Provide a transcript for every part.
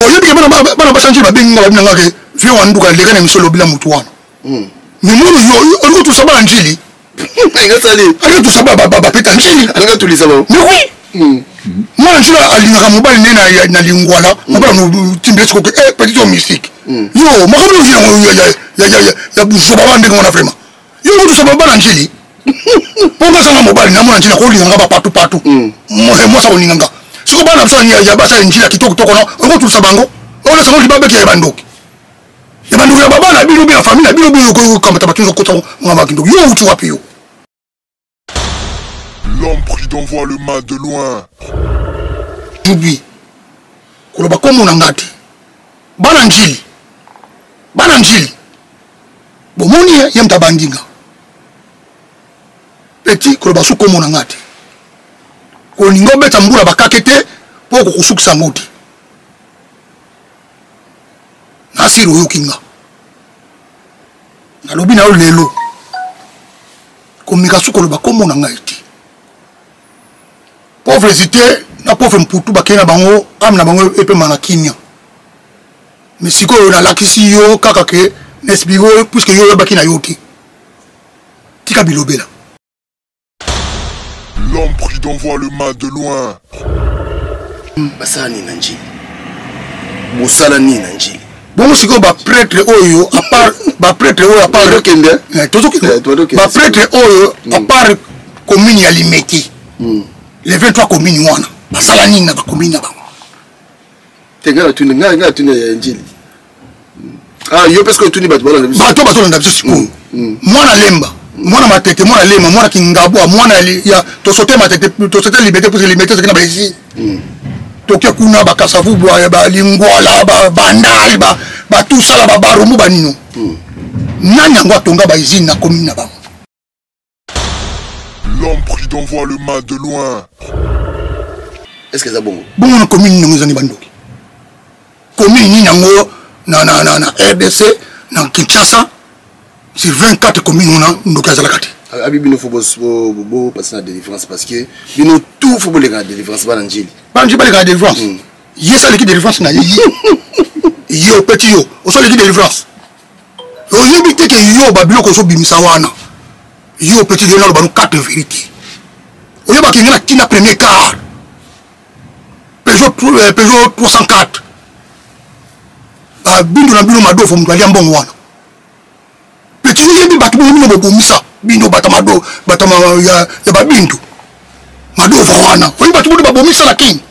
Oyebi ke bana bachange babengi nga, babi na nga ke vie wa nduka leka na émission, lobela motu wana. Mais mono yo olingi otusa bana Njili, alingi otusa bapeta Njili. Alingi atulisa bango. Mais oui, mwana Njili alingaka mobali nde na Lingwala, mobali timbele sikoke petit o mystique. Yo makambo oyo ya buzoba wana, ndenge wana vraiment yo otusa bana Njili, mpo nga azanga mobali namona Njili akolinga nga bapatu patu, mwasi akolinga nga. Siko bana biso ya basi ya Njili ya kitoko kitoko na okotusa bango, olasango libabeki ya bandoki, ya bandoki ya baba na bino, ya famille na bino. Bino okamata bato nyonso okota ngamba kindoki. Yo outi wapi yo? L'homme prudent voit le mal de loin. Jubi koloba kombo na nga te. Bana Njili, bana Njili, bomoni ye, ye moto abandi nga. Petit, koloba su kombo na nga te. Kolinga obeta mbula bakake te, mpo okokosukisa yango te. Nasiri, oyoki nga nalobi na yo lelo, komeka su koloba kombo na ngai te. Pauvre Zite na pauvre Mputu bakei na bango, ame na bango epema na kimia. Mais sikoyo nalakisi yo kaka ke na explique oyo, puisque yo oyebaki na yo te. Tika bilobela. L'homme prudent voit le mal de loin. Basala nini na Njili? Bosala nini na Njili? Bongo sikoyo baprêtre oyo, à part baprêtre oyo, à part Tozokende. Tozokende. Tozokende. Baprêtre oyo, à part commune ya Limete, les 23 commune wana, basala nini na bacommune na bango? Te, ngai natuni, ngai natuni ya Njili. Ah, yo mpe sikoyo otuni bato balanda biso. Bato bazolanda biso sikoyo, mwana Lemba, mwana Matete, mwana Lema, mwana Kingabwa, mwana ya tosote Matete, tosote Limete, puisque Limete ezalaki na baesi. Toke kuna Bakasavu, Balingwala, Bandal, batusala, babarumbu, banino. Nani yango atonga bausine na commune na bango? L'homme prudent voit le mal de loin. Est ce que eza bongo? Bongo na commune nango ezangi bandoki? Commune nini yango na RDC, na Kinshasa, sur 24 commune wana ndoki azalaka te? Abi bino faut bopase na délivrance, parce que bino tout faut boleka na délivrance, bana Njili. Bana Njili baleka na délivrance. Ye so aleki délivrance na ye, ye opeti yo oso aleki délivrance. Oyebi te ke yo babiloko ozobimisa wana, yo petit, yo naloba no quatre vérité. Oyebaki ngai na tina premier car Peugeot, Peugeot 304, babindu na bino Madofo, moto alia mbongo wana. Petit, oyebi bato bongo bino bobomisa bino bato mado, bato ya babindu Madova wana. Oyebi bato bino babomisa na Kini?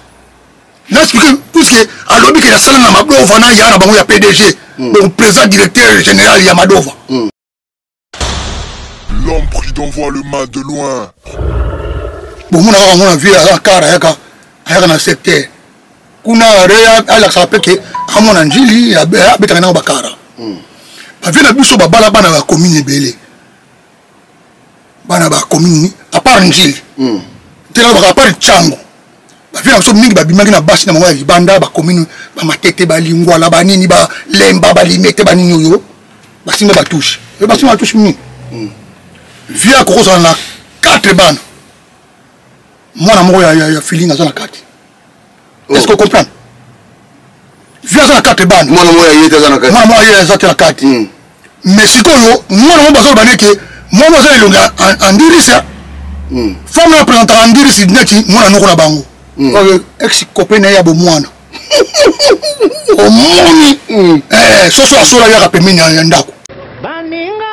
Na explique, puisque alobi ke nasala na Madova na ya na bango ya PDG, donc président directeur général ya Madova. L'homme prudent voit le mal de loin. Bomona kaka mona vie aza kara, ayaka na secteur kuna re, alakisaka mpe ke amona Njili, abetaka nango bakara. Bavie na biso babala bana ba commune ebele, bana ba commune à part Njili te, nalobaka à part Tshangu. Bavie na biso mingi babimaki na basi na bango ya libanda, bacommune Bamatete, Balingwala, banini, Balemba, Balimete, banini oyo basimba batouche oyo, basimba batouche mingi. Vie akokozala na 4 bana, mwana moko ya feeling aza na kati. Est ce que comprendre? Vie aza na 4 bana. Mwana moko ya ye te aza na kati. Mwana moko ya ye aza te na kati. Mais sikoyo mwana moko bazoloba neke mwana aza elongi andirisi, femme oyo présentaka andirisi neti mwana noko na bango, oyo ex copain na ye ya bomwana. Omoni soso asola yaka pembeni ya ndako. Baninga,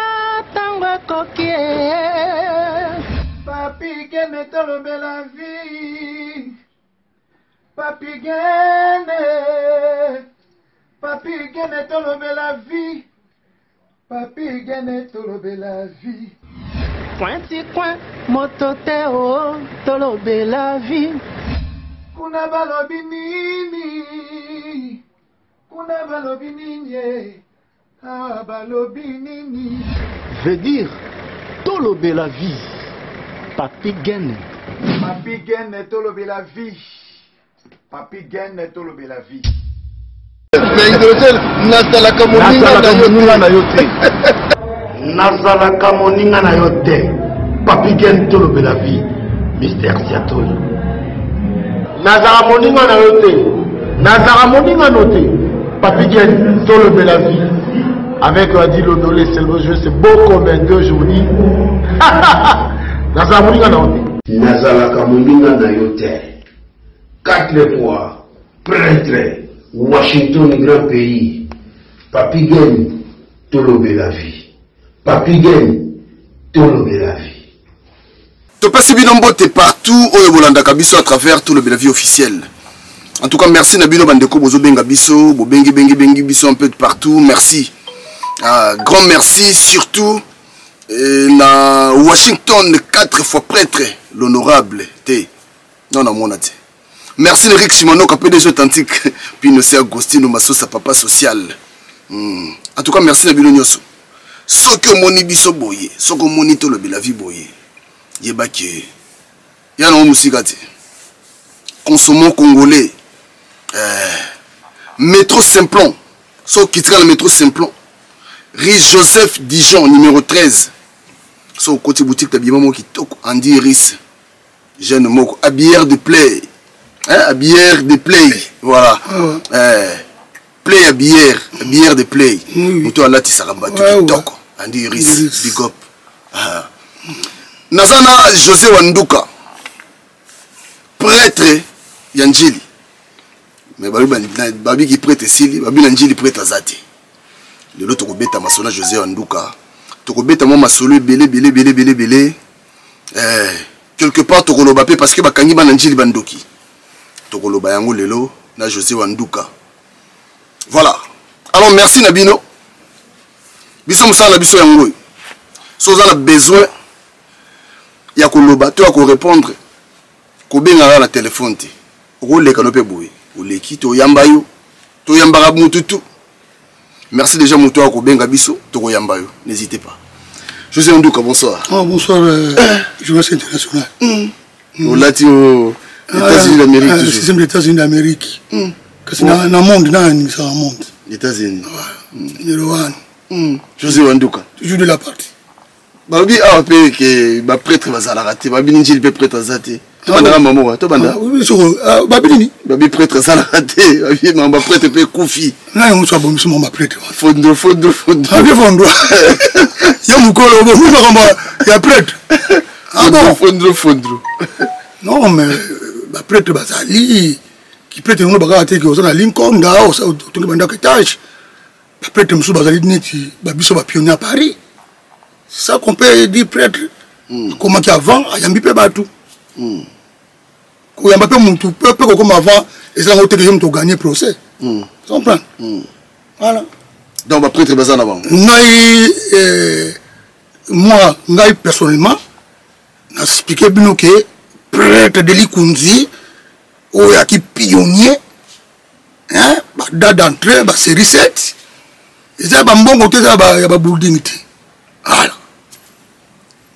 ntango ekoki. Papi Gene, tolobela vie. Papi Gene, Papi Gene, tolobela vie. Papi Gene, tolobela vie. Coin ti coin, moto te o, tolobela vie. Kuna balobi nini? Kuna balobi nini? Ah, balobi nini? Veut dire tolobela vie, Papi Gene. Papi Gene, tolobela vie. Papi Gene, tolobela vie. Na hydrogène, nazalaka moninga na yo te. Nazalaka moninga na yo te. Papi Gen, tolobela vie, Mister Siatoli. Nazala moninga na yo te. Nazara moninga noté. Papi Gen, tolobela vie. Avec Adi Londolé, c'est le jeu, c'est beau comme un deux, je vous dis. Nazara moninga noté. Nazalaka moninga na yo te. Quatre fois, prêtre, Washington, grand pays. Papi Gen, tolobela vie. Papi Gen, tolobela vie. Topesi bino mbote partout oyo bolandaka biso à travers Tolobela Vie officielle. En tout cas, merci na bino bandeko bozobenga biso, bobengi bengi bengi biso un peu de partout. Merci. Ah, grand merci surtout na Washington 4 fois prêtre l'honorable T. Non na mona te. Merci Eric Shimanoka PDG authentique Pino C Agostino Masosa papa social. En tout cas, merci na bino nyoso. Soki omoni biso boye, soki omoni Tolobela Vie boye, yeba ke ya nango mosika te. Consommons congolais. Métro Simplon, soki okitika na métro Simplon, rue Joseph Dijon numéro 13. Soki okoti boutique ta bima moko kitoko, Andy Iris, jeune moko, habilleur de play. Hein, habilleur de play, voilà. Play habilleur, habilleur de play. Moto alatisaka bato kitoko. Andy Iris, big up. Ah. Nazana José Wanduka, prêtre ya Njili. Mais babi ba, babi ki prêtre sili, babi na Njili prêtre azate. Lelo tokobeta masolo na José Wanduka. Tokobeta mwa masolo ebele ebele ebele ebele ebele. Quelque part tokoloba pe parce que bakangi bana Njili bandoki. Tokoloba yango lelo na José Wanduka. Voilà. Alors merci na bino. Biso mosala na biso yango oyo. So oza na besoin ya koloba to ya korépondre, kobengaka na téléphone te. Okoleka no mpe boye. Oleki toyamba yo. Toyambaka mutu tu. Merci déjà mutu akobenga biso, tokoyamba yo. N'hésitez pas. José Nduka, bonsoir. Oh, bonsoir, journaliste international. Olati au États-Unis d'Amérique, toujours. Sixième des États-Unis d'Amérique. Parce que dans le monde, dans le monde. États-Unis. Ouais. Numéro 1. José Wanduka. Toujours de la partie. Babi awa pe ke ba prêtre bazalaka te, babi Njili pe prêtre aza te. To bandaka mamo wa, to banda. Ah, oui, soko, ah, babi nini? Babi prêtre azalaka te, babi mamba prêtre pe kufi. Na yango so abomisi mamba prêtre wa. Fondo, fondo, fondo. Ah, bien fondo. Yo mukolo, bo muka kamba ya prêtre. Ah bon? Fondo, fondo. Non, mais ba prêtre bazali ki prêtre ngo bakaka te ke oza na Lincoln, da, oza otongi bandako étage. Ba prêtre mosusu bazali neti ba biso ba pionnier à Paris. C'est ça qu'on peut dire prêtre. Comment qu'avant, ayambi pe batu. Koyamba pe mutu, pe pe kokoma avant, ezala ngo te ke yo mutu gagner procès. Tu comprends? Voilà. Donc ba prêtre baza na bango. Ngai moi, ngai personnellement, na expliquer bino ke prêtre de Likunzi oyo aki pionnier, hein, ba date d'entrée, ba série 7. Eza ba mbongo te, eza ba ya ba building te. Voilà.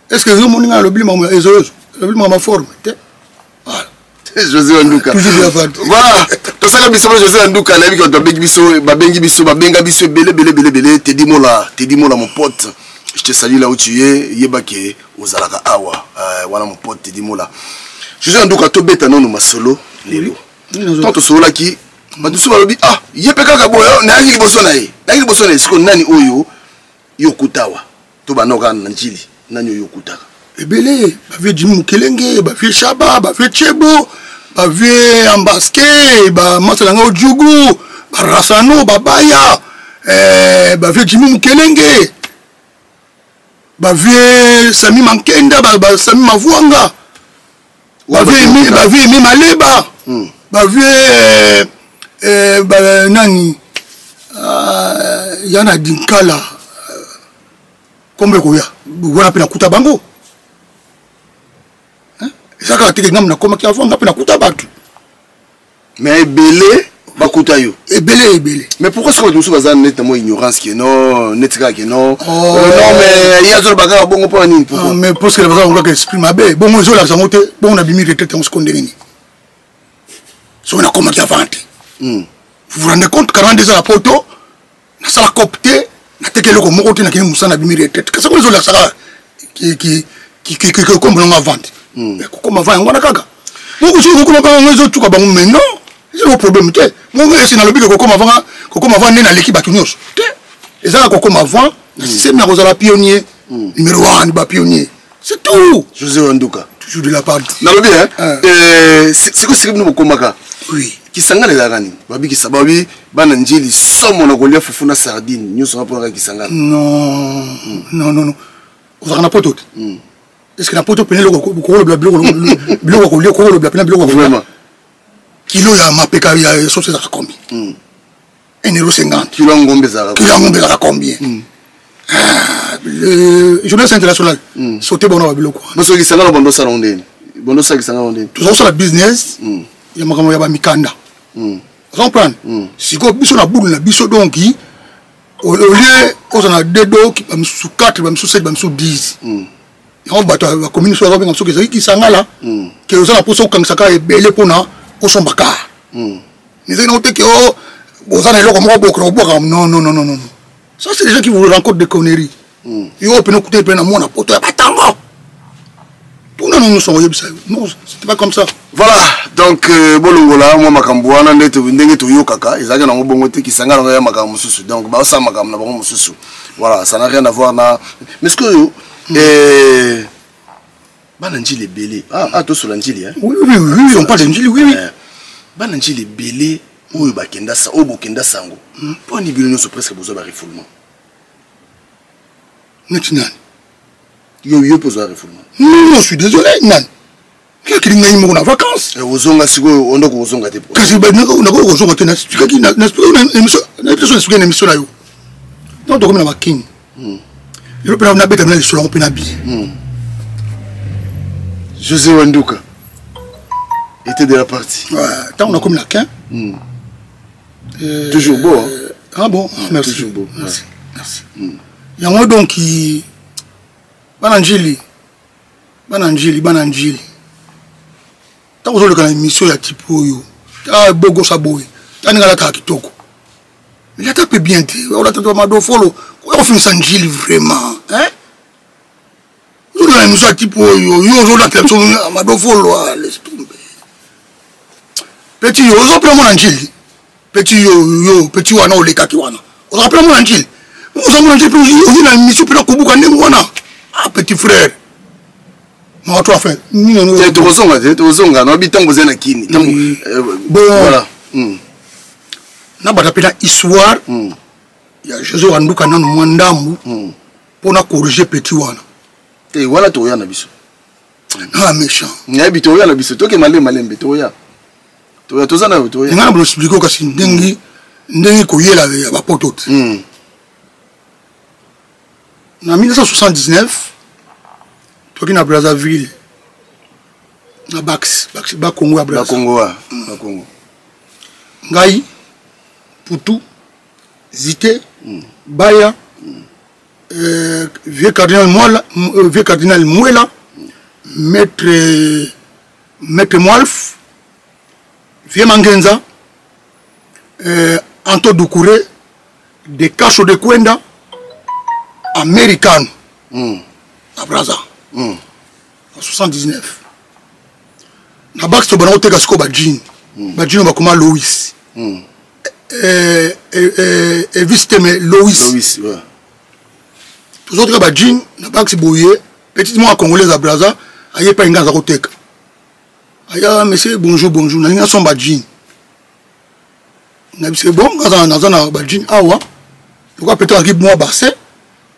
Est-ce que yo moninga alobi maman ezoyozo? Alobi maman forme te. Voilà. José Wanduka. Toujours bien fait. Voilà. Tosaka biso José Wanduka, nayebi ke babengi biso, babengi biso, babenga biso ebele, ebele, ebele, ebele. Teddy Mola, Teddy Mola mon pote. Je te salue là où tu es. Yeba ke ozalaka awa. Voilà mon pote Teddy Mola. José Wanduka tobeta nono masolo lelo. Oui. Tant tosololaki, bato mosusu balobi, ah, ye mpe kaka boye, oh, nayaki liboso na ye. Nayaki liboso na ye. Sikoyo nani oyo yo okutawa? To banda kaka na Njili, nani oyo okutaka? Ebele, ba vieux Jimmy Mukelenge, ba vieux Shaba, ba vieux Chebo, ba vieux Ambaske, ba Masa nanga Ojugu, ba Rasano, ba Baya, ba vieux Jimmy Mukelenge, ba vieux Sami Mankenda, ba Sami Mavuanga, ba vieux Aimé, ba vieux Aimé Maleba, ba vieux ba nani, yana Dinkala, kombe koya, wana pe nakuta bango. Hein? Eza kaka te ke ngambo nakomaki avant, nga pe nakuta bato. Mais ebele bakuta yo. Ebele, ebele. Mais pourquoi est-ce que bato mosusu baza neti na mwa ignorance ke non, neti kaka ke non? Oh. Non, mais ye azoloba kaka bongo mpo na nini, pourquoi? Ah, mais parce que baza kaka esprit mabe. Bongo ezolakisa yango te, bongo nabimi retraite yango sikoyo ndenge nini? Soki nakomaki avant te. Vous vous rendez compte, 42 ans na poto, nasala cope te, nateki eloko moko te, nakei mosala, nabimi retraite. Kasi soki ezolakisa kaka ki kombo nango avant te. Mais kokoma avant yango wana kaka. Moko soki kokoma kaka yango ezotuka bango, mais non. Eza problème te. Mongo esi nalobi ke kokoma avant, kokoma avant nde naleki bato nyonso te. Ezaka kokoma avant na système ya kozala pionnier, numéro 1 ba pionnier, c'est tout. José Wanduka, toujours de la part. Nalobi hein, siko siko bino bokomaka. Oui. Kisangala ezalaka nini? Babikisa babi bana Njili somo na kolia fufu na sardine nyonso wana mponaka Kisangala. Non, non, non, non. Ozalaka na poto te. Est-ce que na poto pene eloko kolobela biloko biloko kolia, kolobela pene biloko? Vraiment. Kilo ya mapeka ya sauce ezalaka combien? 1,50 euro. Kilo ya ngombe ezalaka? Kilo ya ngombe ezalaka combien? Ah, le journaliste international, sauté bona ba biloko wana. Boso Kisangala bondo sala ndeni? Bondo sala Kisangala ndeni? Tozosala business ya makambo ya bamikanda. Comprendre? Sikoyo biso na bulu na biso, donc au lieu ozala na deux doki, bamisusu 4, bamisusu 7, bamisusu 10. Yango bato ya bacommune so bazobenga soki ezalaki Kisangala, ke oza na mposa okangisa kaka ebele mpona osomba kar. Ezali nango te ke o boza na eloko moko bokona kobwaka. Non, non, non, non, non, ça c'est des gens qui vous rencontrent des conneries. Yo pene okutani pene na mwana poto ya batango, tuna na nyonso oyebisa yo. Non, c'était pas comme ça. Voilà, donc bolongola mwa makambo wana nde ndenge toyokaka ezalaki nango bongo te. Kisangala yango ya makambo mosusu, donc baosala makambo na bango mosusu. Voilà, ça n'a rien à voir na. Mais ce que oyo, bana Njili ebele, ah, tosola Njili, hein? Oui, on parle de Njili, oui. Bana Njili ebele oyo bakenda sa oyo bokenda sango, mpo ani bino nyonso presque bozwa barefoulement? Neti nani? Yo mpo ozwa refoulement. Non, non, je suis désolé, nani nakili ngai moko na vacances. Ozonga sikoyo, ondoko kozonga te. Kasi nakoki kozonga te. Naspikaki na émission na yo ntango tokomi na bakini. Lelo mpe nabeta mina lisolo yango mpe na bien. José Wanduka était de la partie. Ntango nakomi na kin. Toujours beau, hein? Ah bon, ah, merci. Toujours beau. Merci, merci. Yango donc bana Njili, bana Njili, bana Njili, ntango ozoleka na émission ya type oyo, ta bogosa boye, ta ndenge alataka kitoko, mais lata mpe bien te. Olata to madofolo oya kofinisa Njili vraiment, hein? Ozoleka na émission ya type oyo, yo ozolatela biso madofolo, laisse tomber. Petit, yo ozopela mwana Njili. Petit, yo, yo petit wana olekaki wana, ozalaka mpe mwana Njili, oza mwana Njili mpe oyi na émission mpe na kobuka ndenge wana. Ah, petit frère, mawa to afin. Te, tokozonga te, tokozonga. Nayebi ntango ozali na kini ntango Bon. Voilà. Nabata mpe na histoire ya Jésus Wanduka nano mwa ndambu mpo na corriger petit wana. Te, wana tokoya na biso. Na méchant. Nayebi, tokoya na biso, toke malembe malembe, tokoya, toya, toza na yo, toya. Nga na bolo explique kasi ndenge koyela ya bapoto te. Na 1979 toki na Brazzaville, na Bax Bakongo ya Brazza. Bakongo wa Bakongo. Ngai, Putu, Zite, Baya, vieux cardinal Mwala, vieux cardinal Mwela, maître Mwalf, vieux Mangenza, Anto Doucouré, de Cacho de Kwenda, Americano, na Brazza. En 79. Na Bax to bana koteka sikoyo ba jean. Ba jean bakoma Lois. Elvis te, mais Lois. Lois, ouais. Tozoteka ba jean na Bax boye, petite moko congolaise ya Brazza, aye epai nga aza koteka. Aya: "Monsieur, bonjour, bonjour, nalingi nasomba jean." Na biso: "Bon, nga naza na ba jean awa." Lokola peut-être aki mwa bassin,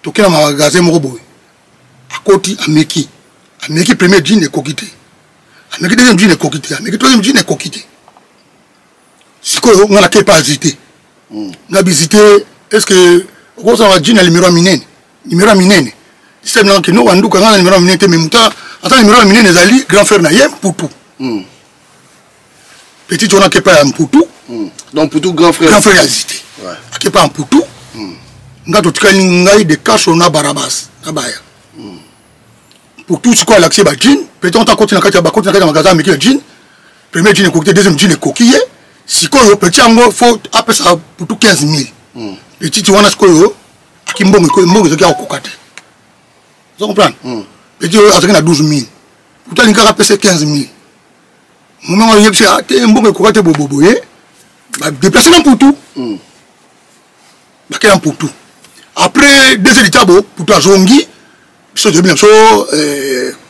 toke na magasin moko boye. Akoti, ameki, ameki premier jean, ekoki te. Ameki deuxième jean, ekoki te. Ameki troisième jean, ekoki te. Sikoyo nga nake epa azite nga bizite: "Est ce que okozala jean ya numéro ya minene, numéro ya minene?" Système nanga kino Wanduka, nga na numéro ya minene te, mais moto ata numéro ya minene ezali grand frère na ye Mputu. Petit wana ake epa ya Mputu. Donc Mputu, grand frère. Grand frère ya Zite. Ake epa ya Mputu. Nga totikali ngai de Kasho na Barabas na Baya. Mputu sikoyo alakisi ye bajean. Petit wana akoti na kati ya bakoti na kati ya magasin, ameki ya jean. Premier jean ekoki te, deuxième jean ekoki ye. Sikoyo petit yango faut apesa Mputu 15 000. Petit wana sikoyo aki mbongo, mbongo ezalaki akokoka te. Oza comprendre? Petit oyo azalaki na 12 000, Mputu alingi kaka apesa 15 000. Momengo oyebisi te mbongo ekoka te boboboye. Badeplace na Mputu. Bakei na Mputu. Après 2 heures ditabo, Mputu azongi. Biso toyebi na biso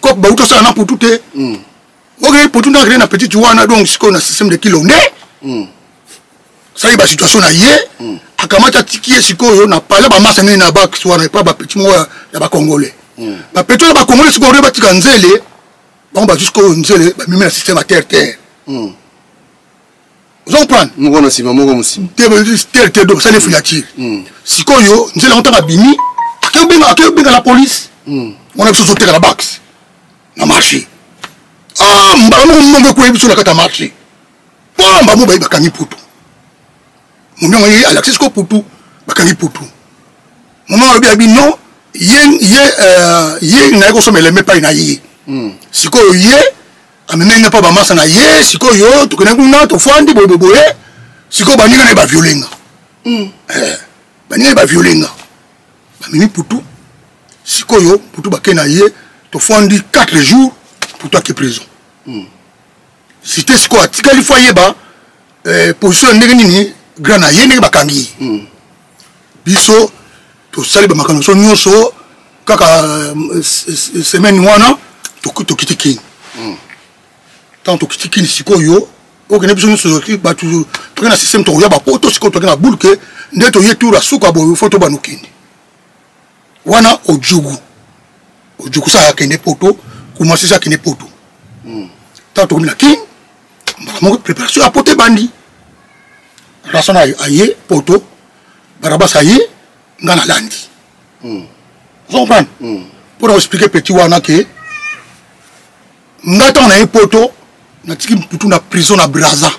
cope bauti osala na Mputu te. Ok, Mputu nde akende na petite wana, donc sikoyo na système de kilo nde asali basituation na ye. Akamati, atiki ye sikoyo na pala bamasa nini na bak wana epa bapetit moko ya bacongolais. Bapetit wana bacongolais sikoyo nde batika nzele bango, bazwi sikoyo nzele, bamemi na système ya terre terre. Ozo comprendre? Moko na nsima, moko mosima. Terre terre, donc basali filature. Sikoyo nzele yango, ntango abimi, akeobenga la police wana. Biso ozoteka na bax na marché. Ah, mbala moko mbongo ekweyi biso na kati ya marché. Pamba mo bayi, bakangi Putu. Momi yango ye alakisi sikoyo Putu, bakangi Putu. Mama alobi, abi non, ye naye kosomba eleme epai na ye. Sikoyo ye amemi nga mpa bamasa na ye. Sikoyo tokende kuna, tofandi boye boye boye. Sikoyo baninga na ye baviole nga. Baninga ye baviole nga, bamemi Putu. Sikoyo Putu bake na ye, tofandi 4 jours, Putu ake prison. Cité sikoyo atikali fo ayeba position ya ndenge nini grand na ye, ndenge bakangi ye. Biso tosali bamakambo biso nyonso kaka semaine wana, tokiti Kini. Ntango tokiti Kini, sikoyo okende biso nyonso bato toke na système, tokoya bapoto. Sikoyo toke na bulke nde toye tour asuka boye, fo tobana okende wana. Ojugu, Ojugu sa akende poto, Kumasi sa akende poto. Ntango tokomi na Kini, mbala moko préparation ya poto ebandi. Rasana aye poto, Barabas aye, nga nalandi. Ozo comprendre? Mpo na koexpliquer petit wana ke nga ntango naye poto, natiki Mputu na prison na Braza.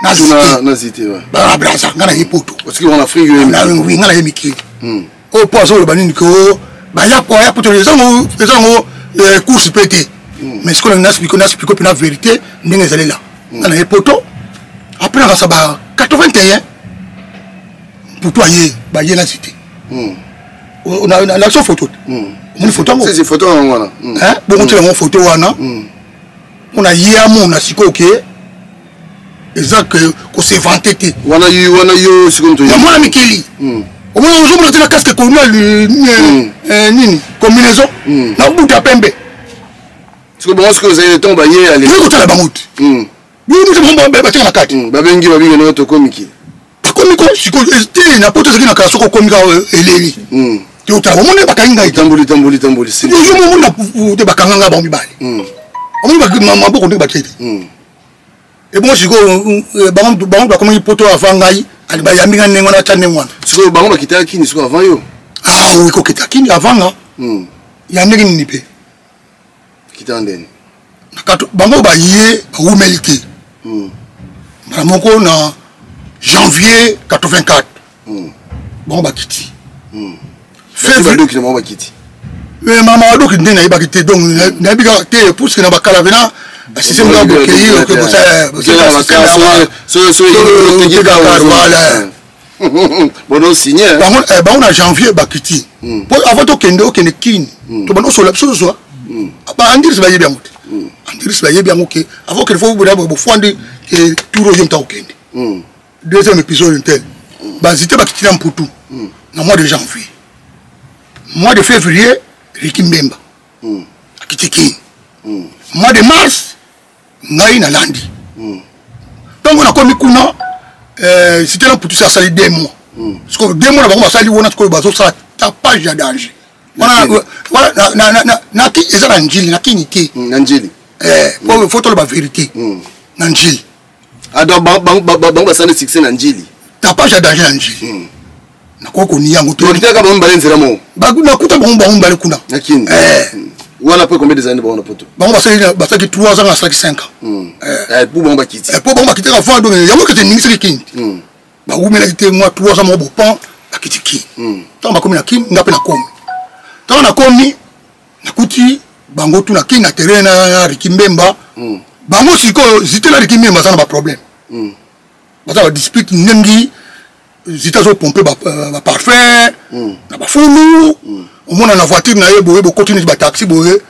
Na Zite. Na Braza, nga naye poto. Otiki wana Afrique yo? Oui, nga naye mikili oyo mpo azoloba nini ke baya aya poto, ezango course mpe te. Mais sikoyo naexpliquer mpe na vérité ndenge ezalela. Nga naye poto après nakasa ba 81, Mputu aye, baye na Zite. Nalakisa photo te, omoni photo yango? Si, photo yango wana. Bongo tiela yango photo wana mpona ye amona sikoyo ke eza ke kose vanter te. Wana yo, wana yo sikoyo moto ya mwana mikili. Omona, ozomona te na casque koluna nini, combinaison na buta pembe. Sikoyo bango, sikoyo ezali ntango baye ale kotala bango te, bino batika na kati. Babengi, babingi ndenge tokomi mikili. Bakomi ko sikoyo te na poto, ezalaki na kala. Soki okomi kaka eleli te, otala, omoni bakangi ngai. Tamboli, tamboli, tamboli. Ozomona te, bakanga ngai bango mibale. Omoni maboko ndenge batie te. Ebongo sikoyo bango bakomaki poto avant ngai, ali bayambi ngai ndenge wana, batya ndenge wana. Sikoyo bango bakitaka Kini sikoyo avant yo? Ah oui, kokita Kini avant nga ya ndenge nini mpe? Kitaka ndeni? Bango baye, bawumeli te. Mbala moko na janvier 84 bango bakiti. Badoki na bango bakiti. Mama badoki nde nayebaki te, donc nayebi kaka te puisque na bakala pena basystème kaka bokei. Bono signé. Bango na janvier bakiti. Po avant tokende, okende Kini, tobanda osola biso tozwa baandiris, bayebi yango te. Andiris bayebi yango ke avant okende fo bofwandi tour oyo mta okende deuxième épisode tel. Bazite bakiti na Mputu na mois de janvier. Mois de février, Riki Mbemba akiti Kini. Mois de mars, ngai nalandi. Ntango nakomi kuna, Cité na Mputu asali 2 mois. Sikoyo 2 mois na bango basali wana, sikoyo bazosala tapage ya danger wana. Naki eza na Njili, nakini te. Na Njili. Fo toloba vérité, na Njili. Ah, donc bango basali succès na Njili. Tapage ya danger na Njili, nakoki konia yango. Tokitaka bango mibale nzela moko. Nakuta bango mibale kuna. Na Kini wana, après combien des années bango na poto? Bango basalaki 3 ans, basalaki 5 ans. Po bango bakiti. Po bango bakitaka avant, donc yango kete eningisaki Kini. Bawumelaki te, mwa 3 ans moko bopan, bakiti Kini. Ntango bakomi na Kini, nga mpe nakomi. Ntango nakomi, nakuti bango tu na Kini na terrain na Riki Mbemba. Bango sikoyo, Zite na Riki Mbemba baza na baproblème, baza badispute ndenge Zite azopompe baparfum na bafulu. Omona na voiture na ye boye, bokoti neti bataxi boye,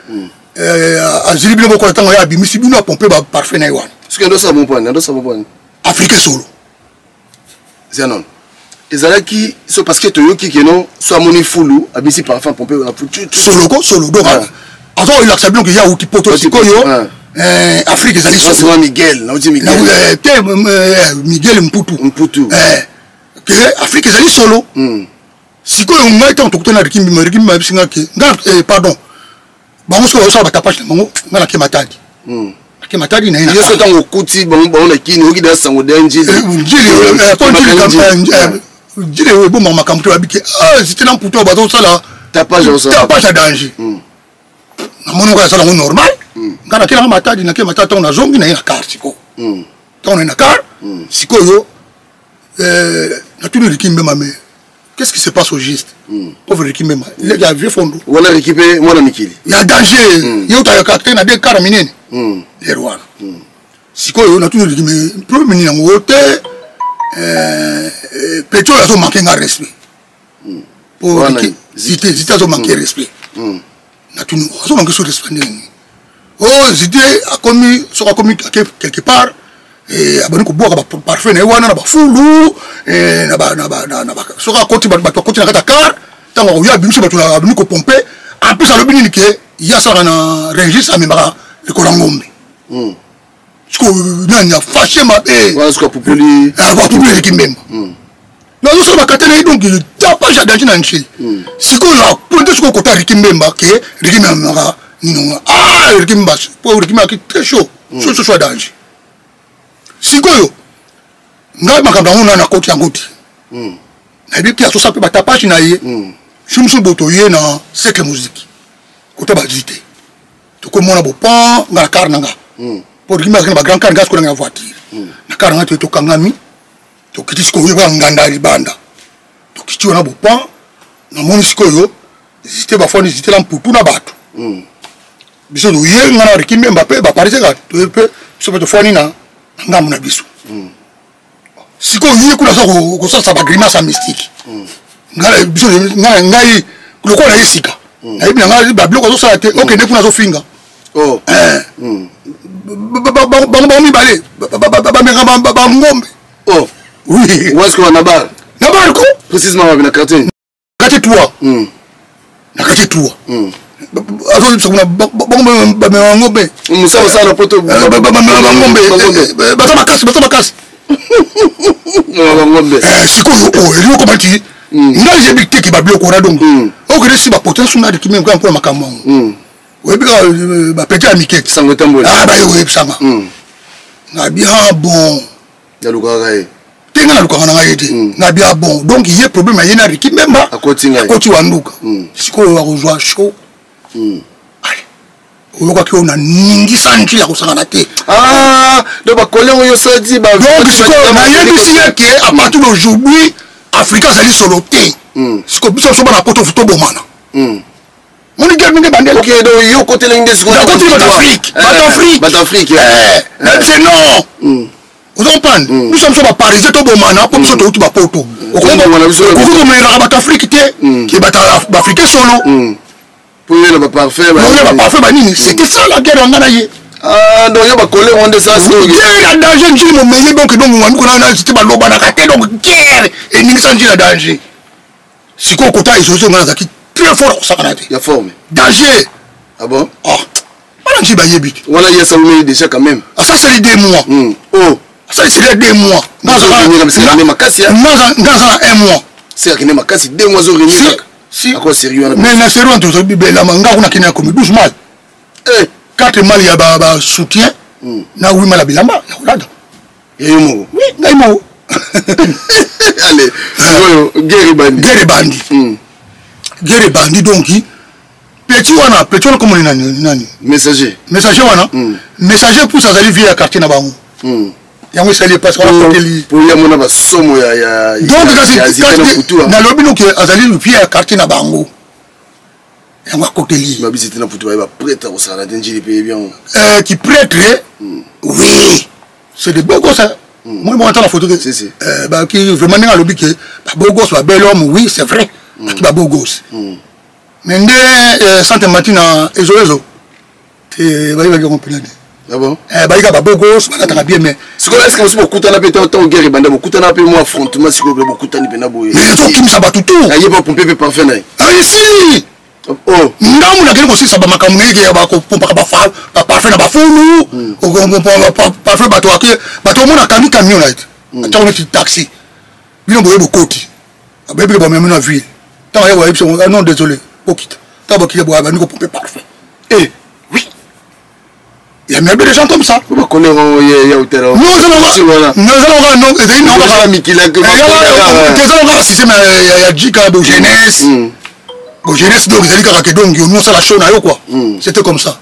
azili bino bokola. Ntango ye abimisi bino, apompe baparfum na ye wana. Soki andosala bon pwani, andosala bon pwani. Afrique solo. Zenon ezalaki so parce que toyoki keno so amoni fulu abisi parfum pompe na fulu soloko solo donc ah. aza kolakisa bino ke ye awuti poto sikoyo ah. eh, afrique ezali solo miguel nauti miguel eh, te eh, miguel mputu mputu ke afrique ezali solo hmm. sikoyo ngai ntango tokutani na riki mbima riki mbima ayebisi ngai ke ngai pardon bango soki bazosala batapage na bango ngai nake matadi hmm. nake matadi na ye yo ntango okuti bango bango na kini oki deya sango deya njili eh, njili eh, po njili eh, njili oyo ebomaka makambo te babike ah, zite na mputu oyo bazosala tapage ya danger hmm. namoni oyo asala yango normal hmm. ngai nakelanga matadi nake matadi ntango nazongi na ye na car sikoyo ntango na ye na car sikoyo natuni Ricky Mbema mais qu'est-ce qui se passe au juste mm. pauvre Ricky Mbema il ya vieux fondo wana Ricky pe mwana mikili ya danger mm. ye otayaka te na deux car minene mm. lero wana mm. sikoyo natuni Ricky mais problème nini yango te euh, euh, petit oyo azomanke nga respect mm. po Ricky zite zite azomanke mm. respect mm. Natuni azomanke so respect ndenge nini oh zite akomi soki akomi ake quelque part eh, abandi kobwaka baparfum na ye wana na bafulu eh, soki akoti bato bakoti na kati ya car ntango akoya abimisi bato abimi kopompe en plus alobi nini ke ye asalaka na regis amemaka likolo ya ngombe hmm. sikoyo nani afashe mabe apupoli eh, eleki mbemba hmm. nazosala bakata na ye donc tapage ya danger na nse hmm. sikoyo apointe sikoyo kota riki mbemba ke riki mbemba nini ah riki mbemba po riki mbemba aki très chaud hmm. chaud chaud ya danger sikoyo ngai makambo yango ngai nakoti yango te hmm. nayebi mpe asosala mpe batapage na ye jour mosusu boto ye na cercle musique kota bazwi te tokomona bopan nga na car na nga po riki mbemba azalaki na bagrand car ngai sikoyo nanga na voiture na car na ngai toye tokangami tokiti sikoyo oyo nganda ya libanda tokiti wana bopan namoni sikoyo zite bafandi zite na mputu na bato mm. biso toye nga na riki mbemba mpe baparise kaka toye mpe biso mpe tofandi na ngambo na biso mm. sikoyo ye kuna aza kosalisa bagrimace ya mystique mm. biso ngai lokola na ye sika nayebi na ngai babiloko azosala te okende kuna azofinga oh. eh. hmm. bango bango mibale bameka bangombe oh. oui wasko na bar na bar ko précisément wapi na quartier quartier 3 hmm. na quartier 3 hmm. azolibisa kuna bango bamema ngombe mosala osala na poto eh, bamema bangombe eh, baza makasi baza makasi bangombe sikoyo oyo elingi okoma ti ngai yebi teke babiloko wana donc okende si bapote suna dikimi mpona makambo yango oyebi kaka euh, bapete ya mike sango etamboli ah baye koyebisanga hmm. nabi ah bon nalukaka ye te nga nalukaka na ngai ye te hmm. nabi ah bon donc ye problème aye na riki mbemba akoti wanduka hmm. sikoyo akozwa show ale oyokaki oyo naningisa nti ya kosangana te ah, donc bakoli yango yo osali donc sikoyo nayebisi ye ke à partir d'aujourd'hui afrika azali solo te sikoyo biso biso bana poto tobomana moni guerre ndenge ebandela ok donc yo okotelaki nde sikoyo nakoteli bato afrique eh, bato afrique bato afrique eh, na biso non hmm. ozo comprendre hmm. biso biso baparisien tobomana mpo biso hmm. touti bapoto okoki komelaka bato afrique te ke bato baafricain solo mpo yo na baparfum baparfum banini c'était ça la guerre yanga na ye Ah, donc yo bakole ngo nde sasa guerre ya danger njili momeye donc donc wami kona na cité balobanaka te donc guerre eningisa njili ya danger sikoyo kota ezozo ngai nazalaki très fort akosakana te ya forme danger ah bon ah bana nji bayebi te wana ye asalumeli déjà quand même asasali deux mois mm. oh asali seli ya deux mois nga aza na un mois se akende makasi deux mois azorenye kaka si ako sérieux wana mais na sérieux wana tozali bibelama nga kuna kende ya komi 12 mal eh 4 mal ya ba, ba soutien mm. na 8 mal ya bilamba ya kolata ya yo moko oui ngai moko allez sikoyo guerre ebandi guerre ebandi mm. guerre ebandi donc petit wana petit wana komoni nani nani messager messager wana mm. messager pousse azali vie ya quartier na bango mm. yango esali epasi wana koteli po ya mona basomo ya ya donc kasi nalobi noki azali vie ya quartier na bango yango akoteli babisi te na putu baye baprêtre kosala te njili mpe yebi yango euh, ki prêtre mm. oui c'est des beaux gosses mm. moi moi la photo te si, si. euh, bah, qui vraiment ndenge alobi ke ba beaux gosses ba bel homme oui c'est vrai mm. baki ba beaux gosses mm. mais nde euh, sante matina ezo ezo te bayebaki yango mpena te. Ah bon? Eh, bayika babogos balataka bien mais sikoyo est ce que mosusu bokutana mpe ntango guerre ebanda, bokutana mpe mwa affrontement sikoyo mpe bokutani mpena boye? Mais ezokimisa bato tu. Aye bapompe mpe parfum na ye. Esili. Oh. Ndambu nakende kosilisa bamakambo na yeke ya bakopompaka baparfum na bafulu, parfum bato ake, bato omona kami camion na ye te, atiako neti taxi. Bino boye bokoti, bayebike bamemi na ville. Ntango aye bayebisa: "Ah non, désolé, bokita." Ntango bakita boye, abandi kopompe parfum. Eh. Oui, il y a même des gens comme ça. Bakolero ya hôtel. Non, eza loka, ezali nango mikili. Eza loka système ya jika bo jeunesse, bo jeunesse. Donc ezali kaka ke donc yo osala show na yo quoi. C'était comme ça.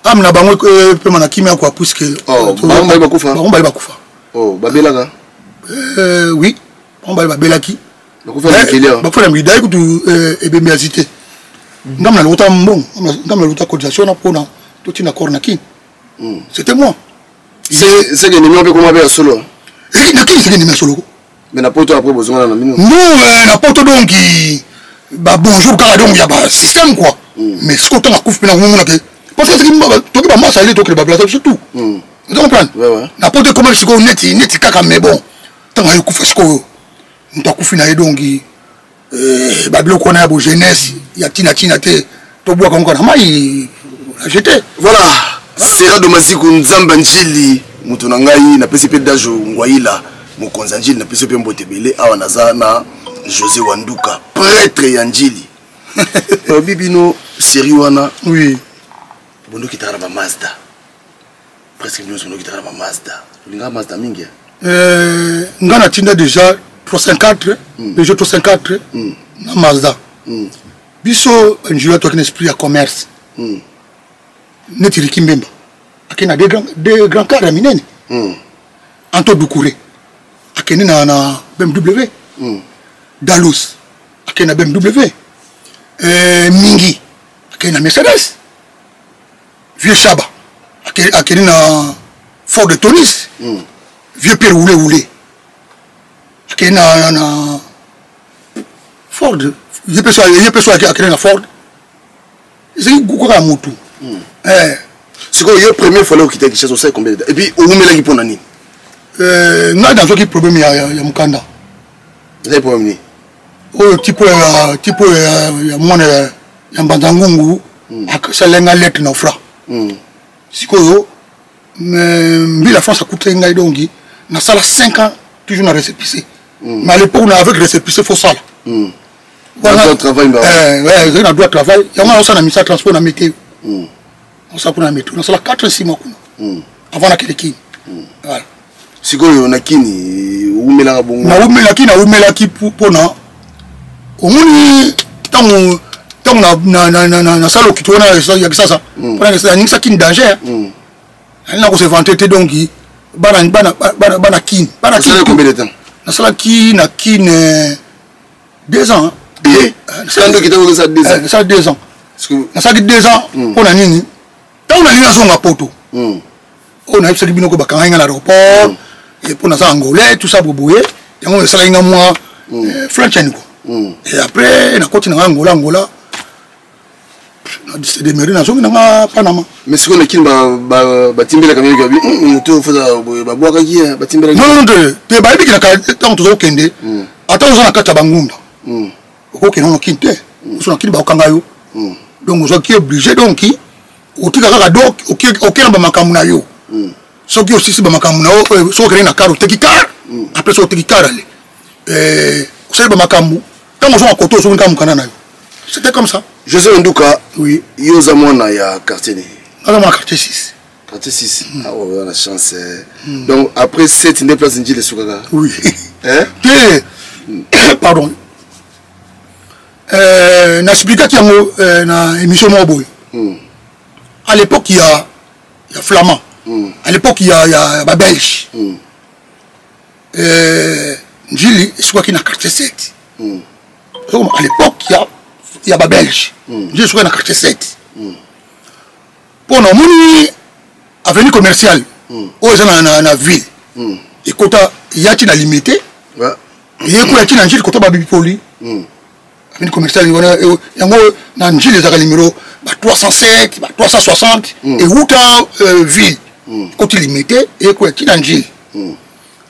Ame na bango epema na kimia quoi, puisque Bango bali bakufa? Bango bali bakufa. Babelaka? Oui, bango bali babelaki. Bakufa na mikili awa? Bakufa na mikili. Dai kutu ebembe ya zite. Ngambo na lokota mbongo, ngambo na lokota cotisation na mpona totinda corps na Kini. C'était moi. Seke ennemi mpe koma mpe ya solo? Na Kini seke ennemi ya solo. Mais na poto après bozongana na bino? Non, na poto donc ba bonjour kaka, donc ya ba système quoi. Mais sikoyo ntango akufi mpe nakomomona ke parce que soki toki bamasa ale tokele bablasa biso tout, ozo comprendre? Na poto ekomaki sikoyo neti neti kaka. Mais bon, ntango aye kufa sikoyo, moto akufi na ye, donc babiloko wana ya bo jeunesse ya ntina ntina te, tobwaka ngo na mai ajete. Voilà, Serado Maziku, Nzambe Njili, moto na ngai napesi mpe Dajo Ngwaila, mokonzi ya Njili, napesi mpe mbote ebele. Awa naza na José Wanduka, prêtre ya Njili. Balobi bino série wana bondokitaka na bamazda presque nyonso, bondokitaka na bamazda. Olingaka Mazda mingi? Nga natinda déjà 304, Peugeot 304 na Mazda. Biso banjili toaki na esprit ya commerce. Neti Riki Mbemba akende na deux grands car ya minene. Anto Dukure akende na BMW. Dalus akende na BMW. Mingi akende na Mercedes. Vieux Shaba akende na Ford Tonis. Vieux Pierre Wule Wule akende na Ford. Ye mpe so akende na Ford. Ezali kaka ya motu. Sikoyo yo, première fois okita Kinshasa, osali combien de temps et puis owumelaki mpo na nini? Ngai nazwaki problème ya mokanda. Ezali problème nini? Oyo tipo ya tipo ya mwana ya Mbanza Ngungu asalenga lettre na Ofra. Sikoyo mbila France akutaki ngai, donc nasala 5 ans toujours na récépissé. Mais à l'époque na avec récépissé faut sala. Ezali na droit travail. Yango naosala na misala transport na météo, osala kuna na météo. Nasala 4 6 mois kuna avant nakende Kini. Voilà. Sikoyo na Kini owumelaka bongo? Naumelaki mpona omoni ntango nasala okiti wana ya Kisasa, mpona naningisa Kini danger. Nali na kose vanter te. Donc bana Kini, bana Kini. Combien de temps? Nasalaki na Kini 2 ans. Nasala 2 ans. Nasalaki 2 ans mpona nini? Ntango nalingi nazonga poto, oyo nayebisaki bino ko bakangaki nga na aéroport mpo naza Angolais, tout ça boboye. Yango esalaki nga mwa flanchen quoi. Et après nakoti na nga Angola. Angola demeri, nazongi na nga Panama. Mais sikoyo na Kini batimbelaka mingi, babi moto foza boye, babwakaki, batimbelaki? Non, non, te te, bayebiki ntango toza kokende. Ata oza na kati ya bangunda, okokende na Kini te. Oso na Kini bakokanga yo. Donc ozwaki obligé, donc otika kaka. Donc okenda bamakambo na yo. Soki osisi bamakambo na yo, soki okende na car, oteki car. Après soki oteki car, ale osali bamakambo. Ntango ozonga koto, ozongi kaka mokanda na yo. C'était comme ça. José Nduka. Oui. Yo oza mwana ya quartier nini? Naza mwana quartier 6. Quartier 6. Ah ouais, oza na chance. Donc après 7 nde place Njili esukaka? Oui. Te, pardon, naexplikaki yango na émission moko boye. À l'époque ya Flamand, à l'époque ya Babelge, Njili esukaki na quartier 7. À l'époque ya Babelge, Njili esukaki na quartier 7. Mpo na omoni avenue commerciale oyo eza na ville, ekota yati na Limité, ye kuna ti na Njili, kota babipoli. Avenue commerciale wana, yango na Njili ezalaka numéro ba 307, ba 360, ewuta ville koti Limete, ekoya ti na Njili.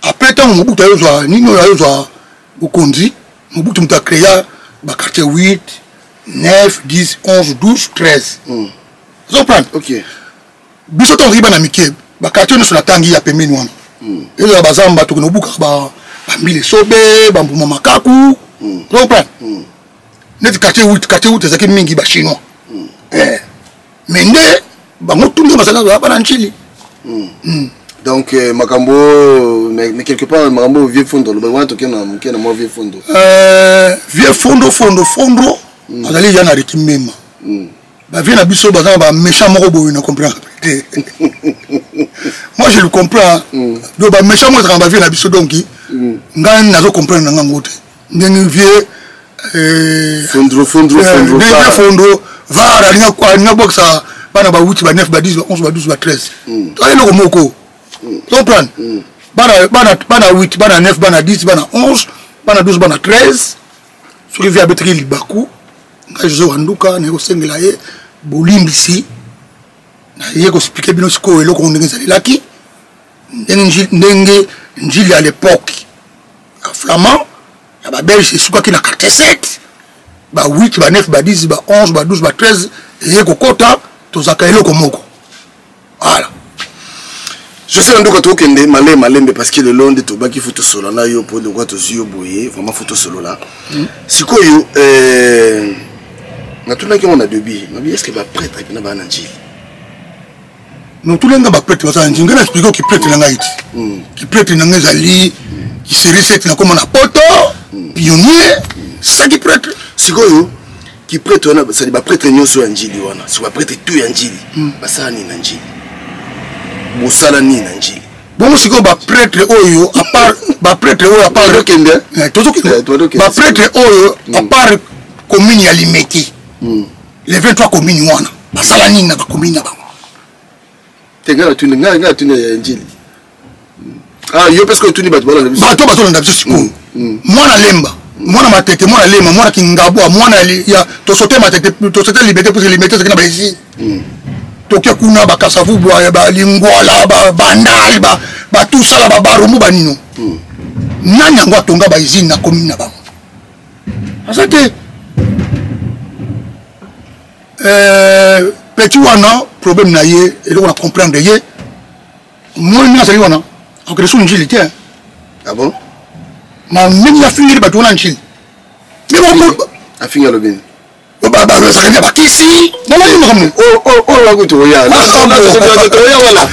Après, ntango Mobutu ayozwa nini oyo, ayozwa bokonzi, Mobutu moto acréa baquartier 8, 9, 10, 11, 12, 13. Ozoprendre? Ok. Biso ntango toki bana mike, baquartier nyonso natangi ya pembeni wana, ezala bazamba, tokende obukaka bambila, esobe, bambuma, makaku. Ozoprendre? Neti quartier 8, quartier 8 ezalaki mingi bachinois. Mais nde bango tunde bazalaka bana Njili. Donc makambo, mais quelque part makambo vieux Fondo aloba wana, tokende na moke na mwa vieux Fondo. Vieux Fondo, Fondo, Fondo azali ya na Riki Mema. Bavieux na biso baza na baméchant moko boye, na comprendre te. Moi, je le comprends. Donc baméchant moko ezalaka na bavieux na biso. Donc ngai nazo comprendre na ngango te ndenge vieux Fondro, Fondro, Fondro. Ndenge Fondo var alinga bokisa bana ba 8, ba 9, ba 10, ba 11, ba 12, ba 13. Toza eloko moko, comprendre? Bana 8, bana 9, bana 10, bana 11, bana 12, bana 13. Soki vieux abetaki libaku, ngai José Wanduka naye kosengela ye bolimbisi, naye koexpliquer bino sikoyo eloko ndenge ezalelaki, ndenge Njili à l'époque ya Flamand, ya Babelge, esukaki na quartier 7, ba 8, ba 9, ba 10, ba 11, ba 12, ba 13 eye kokota, tozalaka eloko moko. Voilà. José Nduka, tokende malembe malembe, parce que lelo nde tobaki fo tosolola na yo, mpo lokwa tozwi yo boye, vraiment fo tosolola. Sikoyo natunaki yango na début, nabi: est ce que baprêtre mpena baa na Njili? Non, tolenga baprêtre baza na Njili. Ngai na expliquer oki prêtre na ngai ti kiprêtre na ngai ezali kisérie 7, nakoma na poto, pionnier saki prêtre. Sikoyo kiprêtre wana, sadi baprêtre nyonso ya Njili wana, so baprêtre tout ya Njili basala nini na Njili? Bosala nini na Njili? Bongo sikoyo baprêtre oyo, à part baprêtre oyo, à part Tozokende. Tozokende. Tozokende. Baprêtre oyo, à part commune ya Limete, les 23 commune wana, basala nini na bacommune na bango? Te, ngai natuni, ngai natuni ya Njili. Ah, yo mpe sikoyo otuni bato balanda biso. Bato bazolanda biso sikoyo, mwana Lemba, mwana Matete, mwana Lema, mwana Kingabwa, mwana ya tosote Matete, tosote Limete, parce que Limete ezalaki na bausine. Toke kuna, bakasavu, Balingwala, Bandal, batusala, babarumu, banino. Nani yango atonga bausine na commune na bango? Aza te. Petit wana, problème na ye, eloko na comprendre ye, moi ndenge azali wana, akokende so Njili te. Ah bon? Na ndenge afingeli bato wana Njili. Afingi, alobi nini? Bazalaki na bakisi, nalaki makambo. Oyo waku, tokoya, tokoya wana.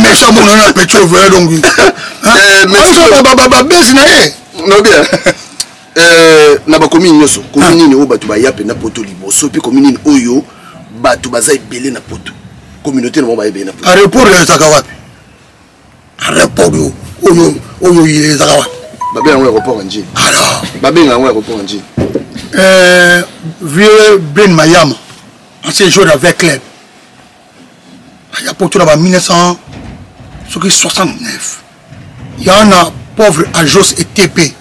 Méchant mona na petit oyo, donc babesi na ye. No, bien. Na bacommune nyonso, commune nini oyo bato baya mpenza poto liboso, mpe commune nini oyo bato baza ebele na poto, communauté na bango baya ebele na poto? Aéroport ezalaka wapi? Aéroport oyo ezalaka wapi? Babenga yango aéroport ya Njili. Alors. Babenga yango aéroport ya Njili. Vieux Ben Mayama, ancien joueur avec club, aya poto na ba 1900 soki 69. Ya na pauvre Ajos Etp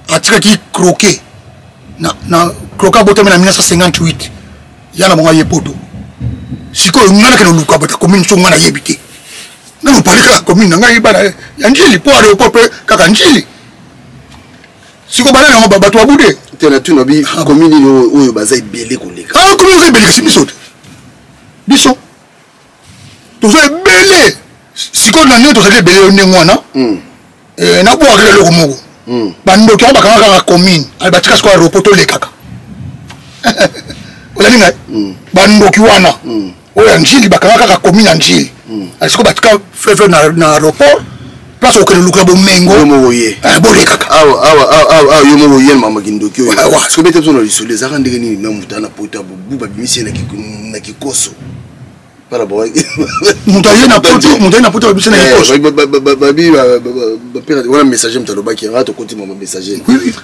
atikaki croquet na croquet, abotami na 1958. Ya na bango aye poto. Sikoyo ngai nakende oluka bato ya commune, so ngai nayebi te. Ngai mopali kaka commune na ngai, bana ya Njili, mpo aéroport mpe kaka Njili. Sikoyo bana yango bato babude. Te, na tuna bi commune nini oyo baza ebele koleka? Ah, commune oza ebele, kasi biso te, biso toza ebele. Sikoyo na ndenge tozali ebele ndenge wana, nabwakaka eloko moko. Bandoki yango bakanga kaka commune, ale batika sikoyo aéroport, tolekaka. Ozali ngai, bandoki wana oyo ya Njili bakanga kaka commune ya Njili, ale sikoyo batika fefe na aéroport, place okende lukela bomengo. Yo moko ye. Bolekaka. Awa, awa, awa, awa, yo moko ye mama kindoki oyo. Sikoyo bete biso na lisolo, ezalaka ndenge nini na moto ana poto bu babimisi ye na kikoso? Moto aye na poto, moto aye na poto, babimisi na kikoso. Babi bapère wana, messager, moto alobaki yanga, tokoti mama messager,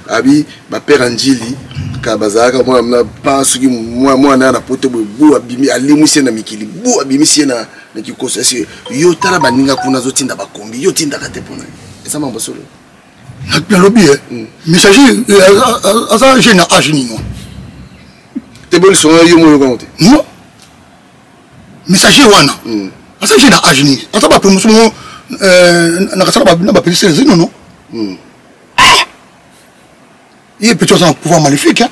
abi bapère ya Njili ka bazalaka mwana na pa, soki mwana na poto boye, bu abimi, alimwisi ye na mikili, bu abimisi ye na kikoso. Ese yo tala baninga kuna azotinda bakombi, yo otindaka te, mpona eza mambo solo. Nalobi e messager aza jeune na age nini wana? Te, boni songo yo moyo kango te. Non, messager wana aza jeune na age nini? Aza bapromotion moko nakasala na bapesi selezi nono. Ye petit aza na pouvoir maléfique, hein?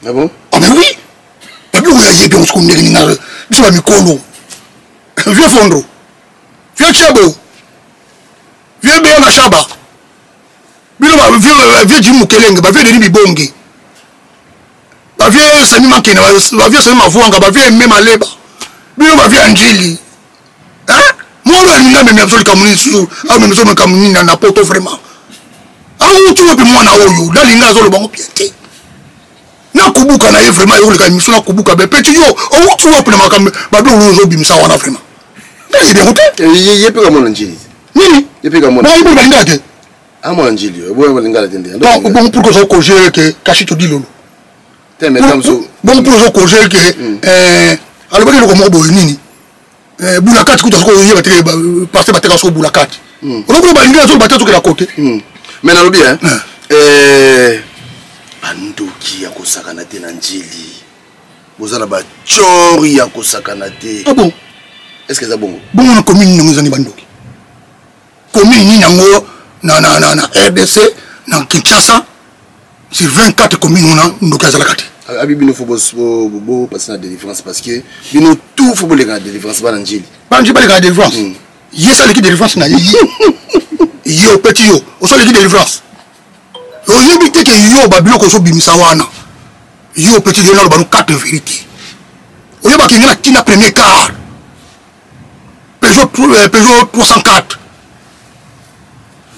Ah bon? Ah mais oui, babiloko ya ye mpe siko ndenge nini biso bamikolo, vieux Fondro, vieux Chebo, vieux Beyanga Shaba, bino bavieux Jim Mukelenge, bavieux Denis Bibonge, bavieux Sami Makena, bavieux Sami Mavuanga, bavieux Eme Maleba, bino bavieux Anjili, mwana alingi amemela biso likambo nini susu? Amemela biso likambo nini na poto? Vraiment, awuti wapi mwana oyo? Nalinga azoloba ngo bien te, nakubuka na ye vraiment, ekoleka miso nakubuka be. Petit yo, owuti wapi na makambo babiloko oyo ozobimisa wana? Vraiment, nayebi yango te. Ye mpe kamona Njili. Nini? Ye mpe kamona. Bayebi balingaka te. Amona Njili oboya balingala te nde. Bon, pourquoi ozo corriger ke kashi todi lolo? Te, mais tamso. Bon, pour ozo corriger ke alobaki eloko moko boye nini, bula kati kutu azokoyeba te, parce bateka soko bula kati olobaki balingi azoloba te, azokela kote. Mais nalobi bandoki ya kosakana te na Njili, boza na bacori ya kosakana te. Ah bon? Est ce que eza bongo? Bongo na commune nini yango ezangi bandoki? Commune nini yango na RDC, na Kinshasa, sur 24 commune wana ndoki azalaka te? Abi bino faut bopase na délivrance, parce que bino tout faut boleka na délivrance, bana Njili. Bana Njili baleka na délivrance. Ye so aleki délivrance na ye, ye opeti yo oso aleki délivrance, oyebi te ke yo babiloko ozobimisa wana. Yo petit, yo naloba no quatre vérité. Oyebaki ngai na ntina premier quart Peugeot 304,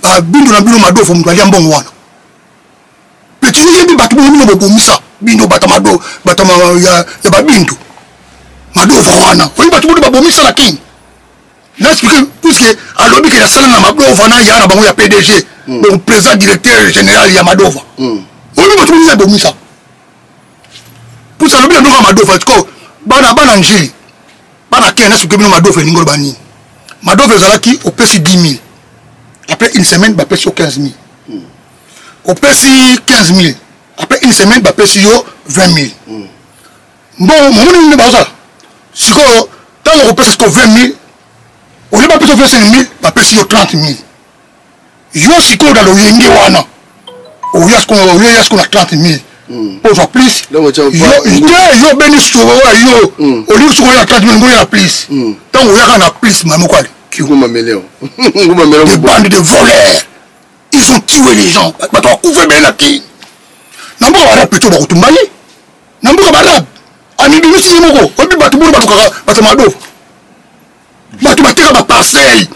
babindu na bino Madofo, moto alia mbongo wana. Petit, oyebi bato bongo bino bobomisa bino bato mado, bato ya babindu Madova wana. Oyebi bato bino babomisa na Kini? Na expliqué, puisque alobi ke nasala na Madova na ya na bango ya PDG, donc président directeur général ya Madova. Oyebi bato bino babomisa, puisque alobi na biloko ya Madova. Siko bana Njili, bana Ken, na expliqué bino Madova elingi oloba nini. Madova ezalaki opesi 10 000, après une semaine bapesi yo 15 000, opesi 15 000, après une semaine bapesi yo 20 000. Bon, momoni nini bazosala sikoyo? Ntango okopesa sikoyo 20 000, olie bapesi yo 25 000, bapesi yo 30 000. Yo sikoyo na loyenge wana oya sikoyo, oya sikoyo na 30 000 mpo ozwa plus te. Yo beni soko oyo yo olingi sikoyo oya 30 000, ngoya na plus. Ntango oyaka na plus, mamoko ale. Des bandes de voleurs, ils ont tué les gens. Bato bakufa ebele na Kini. Na mboka baarabe, plutôt bakotumba ye na mboka baarabe, amibimisi ye moko. Oyebi bato bino balukaka bato Madova, bato bateka baparcelle,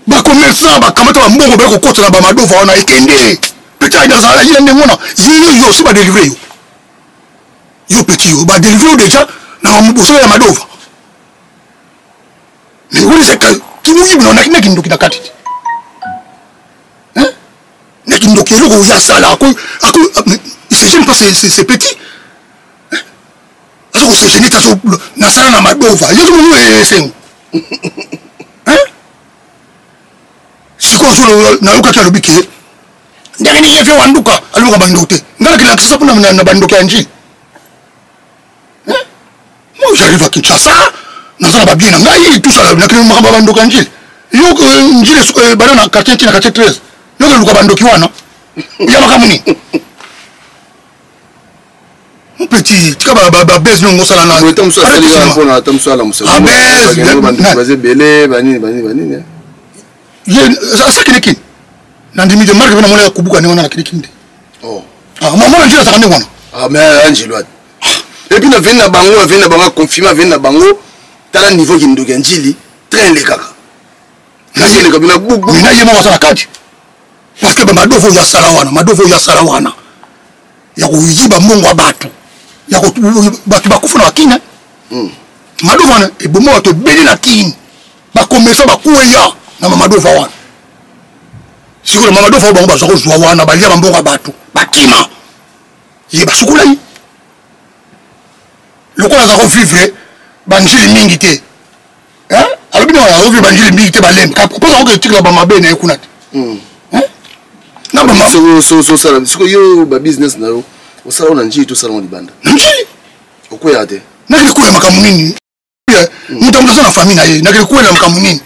bacommerçant bakamata bambongo, baye kokota na bamadova wana ekende. Peut-être azala ye ndenge wana. Ye yo osi badélivre yo, yo petit, yo badélivre yo déjà na bosolo ya Madova. Mais olisaka kimuyibi na kindoki na kati te, na kindoki. Eloko oyo asala, il se gêne pas, c'est petit, aza kose gêner te. Nasala na Madova, yo tomoni esengo. Sikoyo nayokaki alobi ke ndenge nini ye vieux Wanduka alobaka bandoki te. Ngai nakilakisa mpona na bandoki ya Njili. Moi, j'arrive à Kinshasa, naza na babien na ngai, tout ça. Nakili makambo ya bandoki ya Njili. Yo Njili bana na quartier ntina quartier 13, yo keluka bandoki wana ya makambo nini? Mon petit, tika babese nongo osala na ebele banini banini banini. Ye asakili kini, nandimi te. Marke mpe namona ya kubuka ndenge wana, nakili kini te. Mwana Njili azalaka ndenge wana. Mais Angelo, et puis na veni na bango, aveni na bango, aconfirme aveni na bango. Tala niveau kindoki ya Njili, train elekaka eleka bina bubu. Mina ye moko aza na kati, parce que bamadovo oyo asala wana, madovo oyo asala wana ya koyiba mbongo ya bato, ya bato bakufa na bakini. Madova wana eboma bato ebele na Kini, bacommerçant bakweya na mamadova wana. Sikoyo mamadova oyo bango bazwa kozwa wana, balia bambongo ya bato, bakima ye, basukola ye lokola aza kovivre banjili mingi te. Alobi na azovivre banjili mingi te, balembe mpoza koke etikela bamabe na ye kuna te. Sosala sikoyo yo babusiness na yo, osala na Njili, tosala ngo libanda. Na Njili. Okweyaka te? Nakende kwela makambo nini? Moto moto aza na famille na ye. Nakende kwela makambo nini?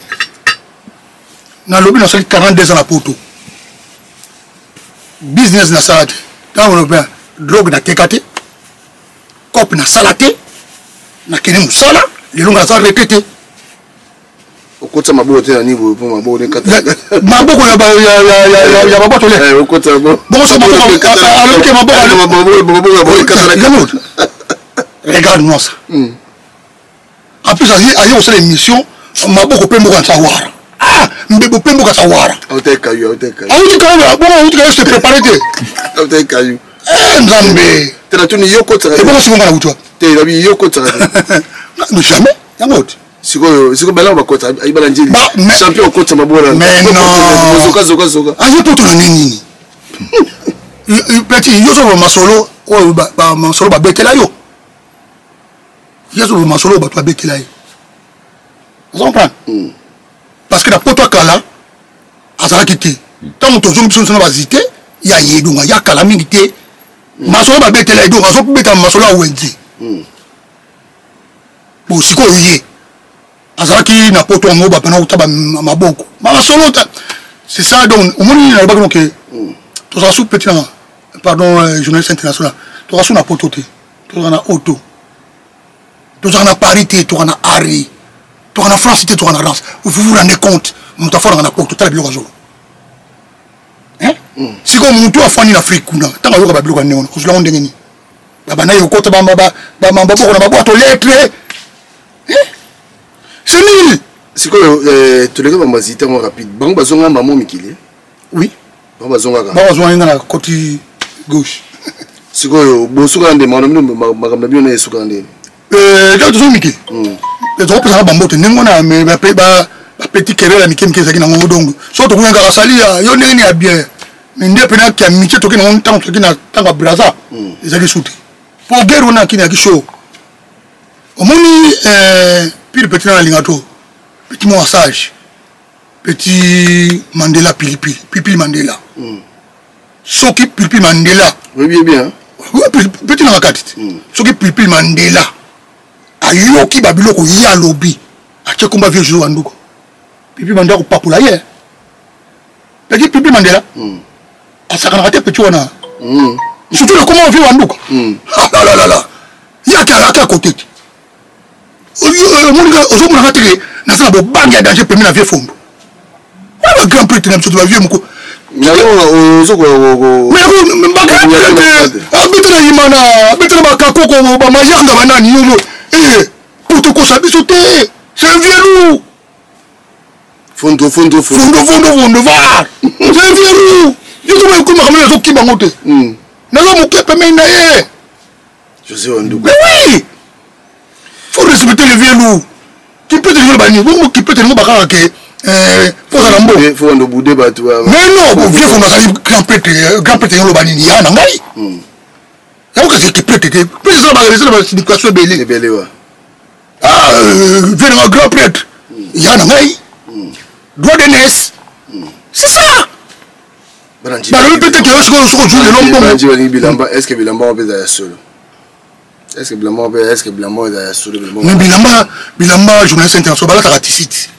Nalobi nasali 42 ans na poto, business nasala te. Ntango lobi drogue nateka te, cope nasala te, nakende mosala. Lelo nga naza retraité te. Okotisa maboko te na nini boye, mpo maboko nekata? Maboko ya babotole. Okotisa bongo so maboko, alobi maboko ekatana. Regarde moi ça. En plus aye kosala émission, maboko mpe moko ya nsawara, ah, mbebo mpe mboka sawara. Auta kayu, auta kayu. Auti kayu, bongo auti kayu, se préparé te. Auta kayu. Eh, Nzambe. Te, natuni yo, kotisaka? Ebongo singo nga na wuti? Te, nabi yo kotisaka te. Jamais yango te. Sikoyo balao bakota, ayibala Njili champion, okotisa maboko. Mais non. Zoka zoka zoka. Aye poto na nini nini? Petit, yo ozoloba masolo oyo, masolo babetela yo. Ye azoloba masolo oyo bato babetela ye, oza comprendre? Parce que na poto akala azalaki te. Ntango tozongi biso nyonso na bazite ya ye, donc ya kala mingi te. Masolo babetela ye, donc azobeta masolo ya wenze. Bon, sikoyo ye azalaki na poto yango, bapena kuta maboko masolo, c'est ça. Donc omoni, nalobaki noke tozala su petit nanga, pardon, journaliste international, tozala su na poto te, tozala na auto, tozala na Paris te, tozala na Ari, tozala na France te, tozala na Rance. Vous vous rendez compte, moto afanaka na poto, tala biloko azolo. Sikoyo motu afandi na Afrique kuna, ntango ayoka babiloko ya ndenge wana, kozula ngo ndenge nini? Babanda ye kokota bamaboko na babwato lettre, c'est nul. Sikoyo toleka bamazita mwa rapide. Bango bazonga mbamo mikili? Oui. Bango bazongaka? Bango bazonga, nga na koti gauche. Sikoyo bosukaka nde makambo na bino na esukaka ndeni? Kaka tozongi mikili, tokopesaka bambote ndenge wana, bapetit querelle ya mike mike ezalaki nango. Donc so tokoki kaka sali ya yo ndenge ni ya bien, mais nde mpena ya mike toki nango ntango toki na ntango ya Braza, ezalaki su te. Po guerre wana akini yaki show. Omoni, pire petit na nalinga to petit mwa sage, petit Mandela, pilipili, pilipili Mandela. Soki pilipili Mandela oyebi bien. Petit nanga kati te. Soki pilipili Mandela ayoki babiloko ye alobi, atie komba vieux Jour Wanduka, pilipili Mandela kopapola ye. Petit pilipili Mandela asakanaka te, petit wana, surtout le komba vieux Wanduka, alalala, ye ake akote te. Ozomonaka teke naza na bobangi ya danger pembe na vieux Fondo wana, grand prêtre na biso to bavieux moko. Abeta na yimana, abeta na bakakoko, bamayanga, banani yoyo po tokosa biso te. C'est un vieux loup. Fondo fondo. Fondo fondo fondo var, c'est un vieux loup. Yo tokoki ekomaka mene, azokima yango te. Naza moke pembeni na ye. José Wanduka. Mais oui, faut respecter le vieux loup. Qui peut te bani bongo, qui peut te bakaka ke kozala mbo. Faut wando bude bato. Mais non, vieux Fondo azali grand prêtre, grand prêtre. Yango loba nini ya na ngai yango? Kasi ki prêtre te, mpe eza na basignification ebele. Ebele wa. Ah, vieux nanga grand prêtre ya na ngai, droit d'aînesse, c'est ça. Balobi mpe te ke yo sikoyo soki ozwi lelo mbongo. Bilamba, est ce que bilamba wana mpe eza ya solo? Est ce que bilamba mpe, est ce que bilamba eza ya solo? Mais bilamba, bilamba, journaliste international, balataka tisite.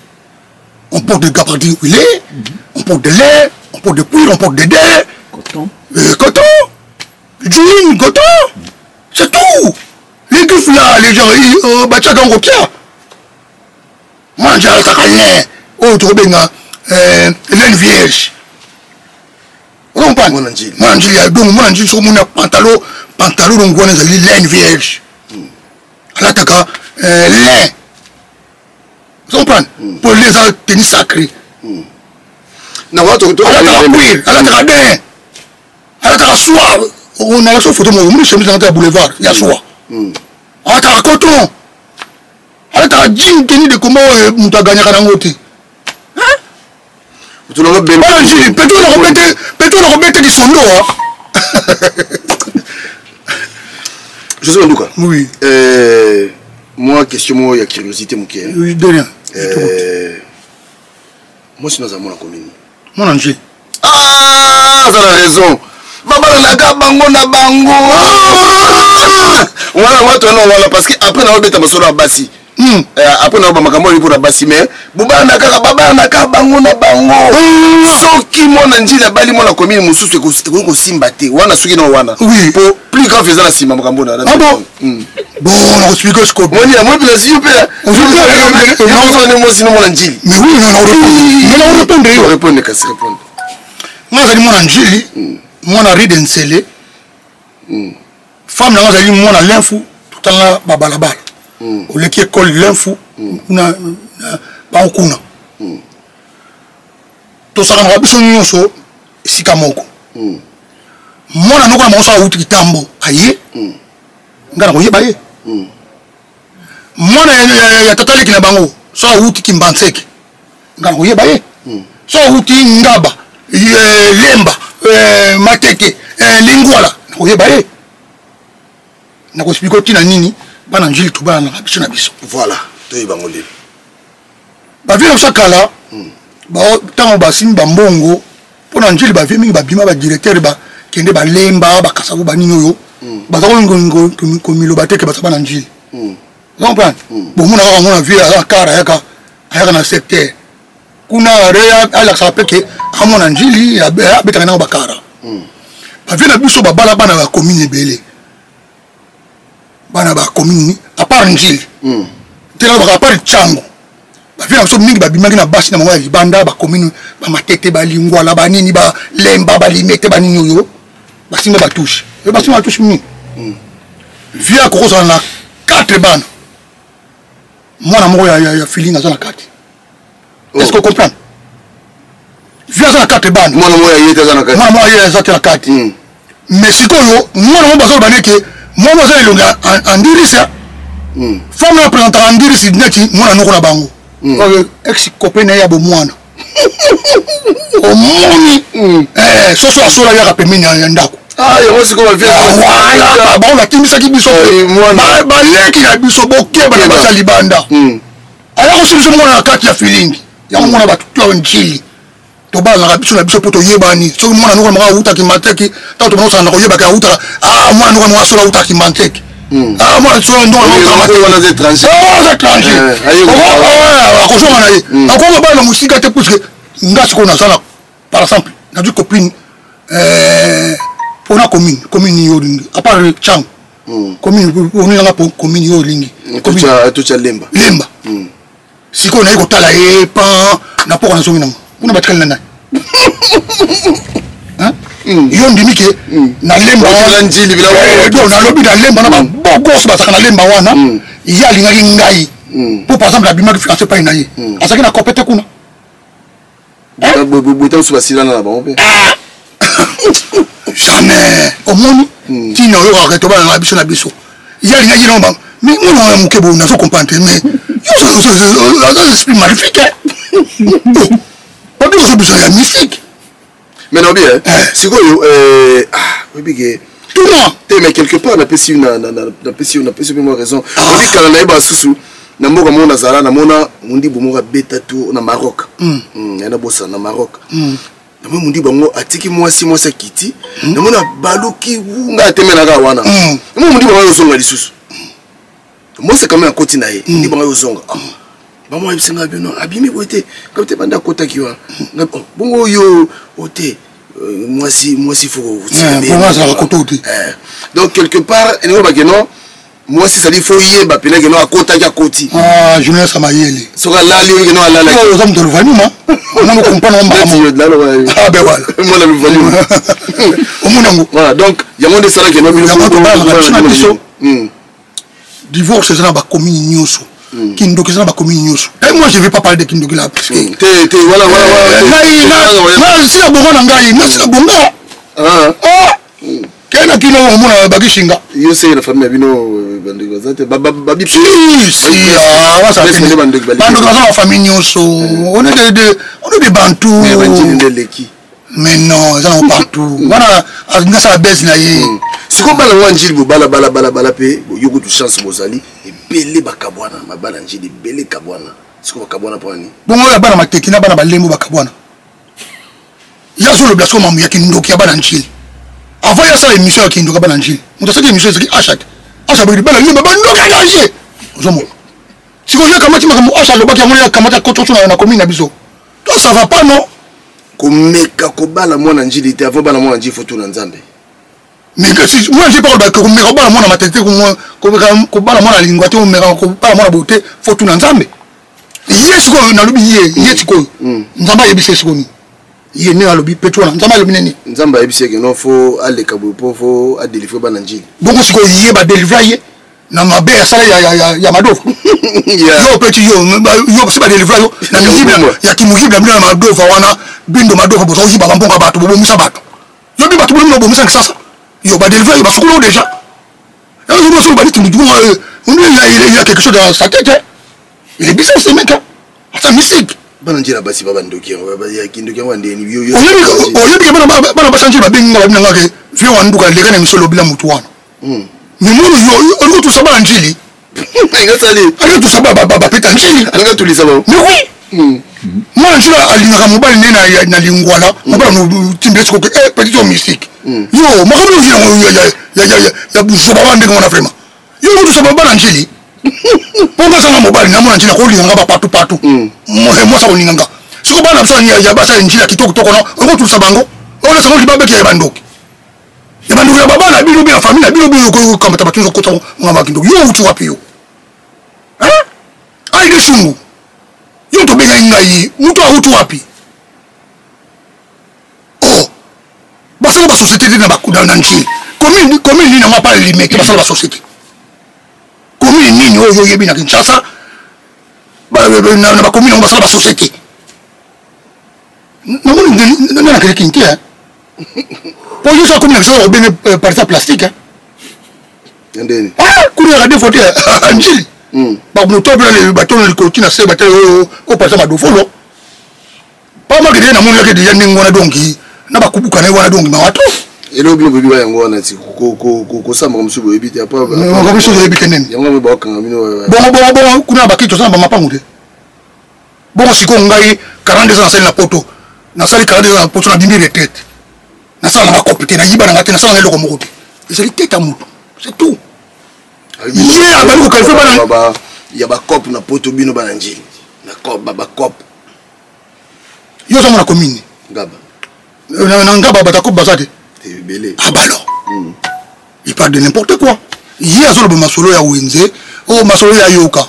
On porte de gabardine huilée, on porte de lait, on porte de cuir, on porte de dés. Coton. Coton, jean, coton, c'est tout. Les griffes là, les gens batiaka yango pia. Manje alataka lin oyo tokobenga laine vierge, okomprendre? Mwana Njili ya donc, mwana Njili, soki omoni ya pantalon, pantalon donc wana ezali laine vierge. Alataka lin, ozo comprendre? Po lin eza tenue sacré. Alataka cuir, alataka daim, alataka soie. Onala so photo moko, omoni chemise nanga ya boulevard ya soie. Alataka coton, alataka jean, tenue de combat oyo moto aganyaka nango te. Bana Njili, peto nakobete lisondo. José Manduka. Oui. Moi, question moko ya curiosité moke. Oui, de rien. Moi, sino aza mwana commune. Mwana Njili. Ah! Aza na raison, babalanaka bango na bango wana watu wana wana, parce que après naobeta masolo ya basi. Après naoba makambo oyo mpona basi, mais bobalana kaka, babalanaka bango na bango. Soki mwana Njili abali mwana commune mosusu, ekoki kosimba te wana. Soki na wana po plus grave eza na nsima makambo na. Ah bon? Bon, nakoexpliquer sikoyo. Moni ya moi place yo mpe mwasi no mwana Njili. Mais oui, nakorépondre yo. Répondre kasi, répondre. Nga azali mwana Njili, mwana ride Nsele. Femme nanga azali mwana Lemfu. Totanga babalabala, oleki ekole Lemfu kuna, bango kuna. Tosakanaka biso nyonso esika moko. Mwana noko na bango so awuti kitambo, aye, nga na koyeba ye. Mwana ya tata leki na bango so awuti Kimbanseke, nga na koyeba ye. So awuti Ngaba, Lemba, Matete, Lingwala, na koyeba ye. Nakoexpliquer ntina nini bana Njili tobalanaka biso na biso. Voilà, toyeba yango lelo. Bavieux na biso ya kala, ntango basimbi bambongo mpo na Njili, bavieux mingi babima badirecteur, bakende balemba, bakasavu, banini oyo baza komiloba te ke baza bana Njili. Comprendre? Bomona kaka mona vieux aza kara, ayaka na secteur kuna, re alakisaka mpe ke amona Njili, abetaka nango bakara. Bavieux na biso babala bana bacommune ebele, bana bacommune à part Njili te, baka à part Tshangu. Bavieux na biso mingi babimaki na basi na bango ya libanda, bacommune bamatete, balingwala, banini, balemba, balimete, banini oyo basimba batouche oyo, basimba batouche mingi. Vieux akokozala na 4 bana, mwana moko ya feeling aza na kati. Est ce que comprendre? Vieux aza na 4 bana. Mwana moko ya ye te aza na kati. Mwana moko ya ye aza te na kati. Mais sikoyo mwana moko bazoloba neke mwana aza elongi andirisi, femme na présentaka andirisi neti mwana noko na bango, ex copain na ye ya bomwana. Omoni soso asola yaka pembeni ya ndako. Yango sikoyo. Bango bakimisaki biso, baleki na biso, bokeba na basi ya libanda. Aya kosi biso mwana na kati ya feeling yango. Mwana bato to Njili tobalaka biso na biso mpo toyebani. Soki mwana noko moko awutaki Mateki, ntango tobana kosala na koyebaki awutaka, mwana noko moko asola awutaki Mateki, mwana sola ndongo aza étranger, akozonga na ye, akoka bana mosika te, puisque nga sikoyo naza na, par exemple, nazwi copine mpona commune yo olingi, à part Tshangu, commune oninganga, commune yo olingi. Tutya Lemba. Lemba. Sikoyo naye kotala ye pan na poko, nazongi nango kuna, batikali na nani? Yo ndimi ke na Lemba, nalobi na Lemba na babogoso bazalaka na Lemba wana, ye alingaki ngai po, par exemple, abimaki fiancé epai na ye, azalaki na kope te kuna. Bota mosusu basilana na bango mpe. Jamais. Omoni ntina oyokaka tobalanga biso na biso. Ye alingaki nango bango, mais mwana ya moke boye, nazo comprendre te. Mais yo aza esprit maléfique, babi ozo biso ya mystique. Mais naobi sikoyo, oyebi ke tuna te, mais quelque part napesi napesi napesi mpe mwa raison. Obi kala nayeba susu na mboka moko nazala, namona mondibu moko abeta tour na Maroc, yana bosana na Maroc. Namoni mondibu yango atiki mwasi, mwasi akiti, namoni abaluki ngai atemelaka wana. Namoni mondibu yango ozonga lisusu, mwasi quand même akoti na ye, mondibu yango ozonga. Bango ayebisi ngai bino abimi boye te, ngai te banda akotaki wana bongo oyo o te, mwasi mwasi faut. Donc quelque part elingo bake non, mwasi sadi faut yeba pena ke no akotaki, akoti. Journaliste mayele. Soki alali oyo ke no alalaki. Oza moto oluvanyuma, omoni comprendre makambo. Ah ben voilà. Mwana luvanyuma. Omoni yango. Voilà, donc yango nde esalaki no. Yango tobalaka biso na biso. Divorce eza na bacommune nyonso, kindoki eza na bacommune nyonso. Et moi, je vais pas parler de kindoki là, parce que te te, voilà voilà. Ngai sila bongo na ngai, nasila bongo ke na kino omona bakishinga. Yo sey na famille ya bino bandoki baza te? Bandoki baza na famille nyonso. On est des Bantu. Nde eleki. Mais non, eza nango partout wana, alingi asala bese na ye. Sikoyo bana wa Njili, bobala bala bala bala mpe yo kutu chance bozali ebele bakabwana. Mabala Njili ebele kabwana. Sikoyo bakabwana mpo nani? Bongo oyo bana Mateki na bana Balembo bakabwana. Ye azolobela soko mamu ya kindoki ya bana Njili. Avant ye asala émission ya kindoki ya bana Njili, moto asalaki émission ezalaki Asha te. Asha boyidi bana limba bandoki ya danger. Ozomona. Sikoyo ye akamati makambo Asha alobaki yango ye akamati akototi na commune na biso. To ça va pas non? Komeka kobala mwana Njili te, avant bala mwana Njili faut tuna Nzambe. Mais que si moi j'ai pas komeka kobala mwana matete kobala mwana lingwa te komeka kobala mwana boye te faut tuna Nzambe. Ye sikoyo nalobi ye ye sikoyo Nzambe ayebisi ye sikoyo nini? Ye nde alobi petit wana Nzambe alobi nini? Nzambe ayebisi ye que non faut aleka boye po faut a délivrer bana Njili. Bongo sikoyo ye ba délivrer ye na mabe asala ya ya ya ya Madova. Yo petit yo yo si ba délivrer yo na miyibi ya kimuyibi na bino ya Madova wana bindo Madova bozo yiba ba mbongo ya bato bobomisa bato. Yo bi bato bino bobomisa kisasa. Yo ba délivrer yo basukula yo déjà. Yo yo so ba dit il y a quelque chose dans sa tête. Hein? Il est bizarre ce mec. Hein? Ata mystique. Bana njela basi ba bandoki yango ba ya kindoki yango ndeni yo yo. Oyebi ke bana bana basi njela babengi nga babina nga ke vieux wa nduka leka na miso lobila mutu wana. Mais mono yo oliko tusa bana njili. Nga sali. Aliko tusa ba ba ba peta njili. Alinga tulisa ba. Mais oui. Mwana njili alingaka mobali ne na na lingwala, mobali no timbele sikoke eh petit homme mystique. Yo makambo yo ya ya ya ya ya buzoba wana ndenge wana vraiment. Yo mutu saba bana njili. Mpo nga azanga mobali namona njili akolinga nga bapatu patu. Mwasi akolinga nga. Siko bana biso ya basi ya njili ya kitoko kitoko na okotulisa bango. Oyo sango libabeki ya bandoki. Ya bandoki ya baba na bino ya famille na bino bino okokamata bato nyonso okota nga bakindoki. Yo uti wapi yo? Hein? Aide Shungu. Yo tobengaki ngai mutu auti wapi? Oh! Basala ba société te na ba na njili. Commune commune nini yango apa limete basala ba société. Commune nini oyo oyebi na Kinshasa? Ba na ba commune yango basala ba société. Namoni nde na keleki te hein. Po yo sa commune na biso obenge par ça plastique hein. Ndeni. Ah, kuna ya defo te njili. Ba moto pe ba tono likolo tina se ba te o o par ça madofolo. Pas mal que na moni déjà ndenge wana donc na bakubuka na ye wana donc mawa to. Eloko bino boyebi yango wana ti kosala makambo mosusu boyebi te makambo mosusu oyebi te nini yango bakanga bino bongo bongo bongo kuna na bakiti toza na bamapangu te bongo sikoyo ngai 42 ans nasali na poto nasali 42 ans na poto nabimi retraite nasala na bakope te nayiba na ngai te nasala na eloko moko te ezali tete ya moto c'est tout ye abandi kokalifie bana ya bacope na poto bino bana njili na bacope Yo oza mwana commune? Ngaba. Na Ngaba bato ya cope baza te? Ebele. Ah bah alors. Il parle de n'importe quoi. Ye azoloba masolo ya wenze, oh masolo ya yoka.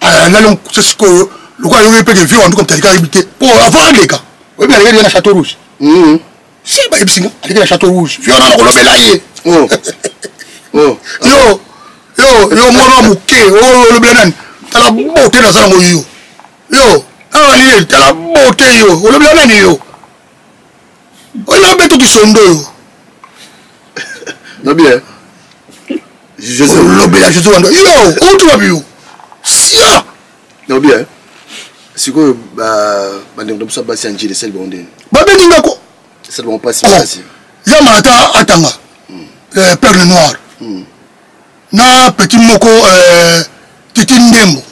Alali se sikoyo lokola yoki mpe ke vieux wanduka moto aleka ayebi te. Po avant aleka, oyebi alekaki na Château Rouge. Si bayebisi nga aleki na Château Rouge. Vieux wana nakolobela ye. Oh. Oh. Yo yo yo mwana wa moke olobela nani? Tala beauté naza nango yo. Yo, awa nini tala beauté yo, olobela nani yo? Oyo beto kisondo yo. Na bien. José olobela José Wando. Yo, outi wapi yo? Sia. Na bien. Sikoyo ba bandeko na biso basi ya Njili esali bango ndeni? Babengi nga ko. Esali bango pasi makasi. Ya mata atanga. Perle noire. Na petit moko Titi Ndembo.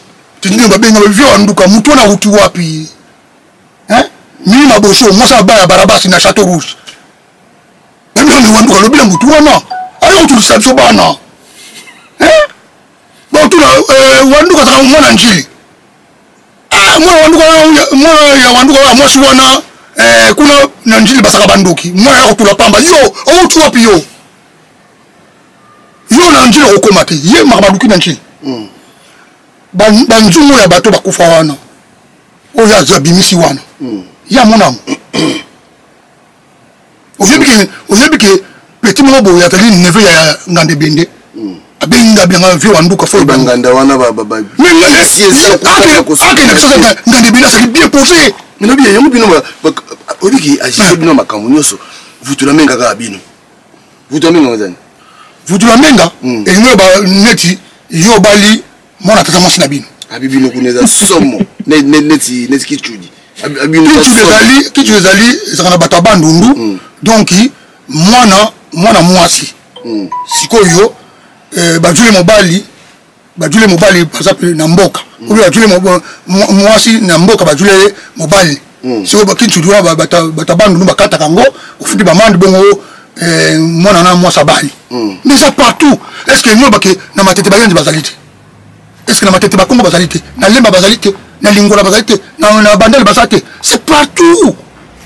Titi Ndembo babenga ba vieux Nduka, mutu wana auti wapi? Hein? Mimi Maboso, mwasi abaya Barabasi na Château Rouge. Babi na Nduka lobi na mutu wana. Ayo kotulisa biso bana. Hein? Bon, tuna Wanduka azalaka mwana Njili. Ah, mwana Wanduka, mwana ya Wanduka wa mwasi wana kuna na Njili basaka bandoki. Mwana ya kotula pamba. Yo, outi wapi yo? Yo na Njili okokoma te. Ye makambo aluki na Njili. Banzungu ya bato bakufa wana. Oyo aza bimisi wana. Ya monango. Oyebi ke petit moko boye azali neveu ya Nganda Ebende. Abengi nga bianga vieux wa Nduka fo Nganda wana ba ba ba. Mais nga si eza ko ake ake na kisasa Nganda Ebende azali bien posé. Mais nabi yango bino ba oyebi ke agisse bino makambo nyonso. Vutula menga kaka bino. Vutula menga ngazani. Vutula menga elingi ba neti yo bali mwana tata mwasi na bino. Abi bino kuna eza somo neti neti kichudi. Kichudi ezali kichudi ezali ezalaka na bato ya Bandundu. Donc mwana mwana mwasi. Sikoyo bajule mobali, bajule mobali baza pe na mboka. Oyo bajule mwasi na mboka bajule mobali. Sikoyo bakinsudu wana bato ya bandundu bakataka yango, ofuti bamande bongo eh, mwana na mwasi abali. Mais eza partout. Est ce que ngo bake na Matete bayanzi bazali te? Est ce que na Matete bakongo bazali te? Na Lemba bazali te? Na Lingola bazali te? Na Bandale baza te? C'est partout.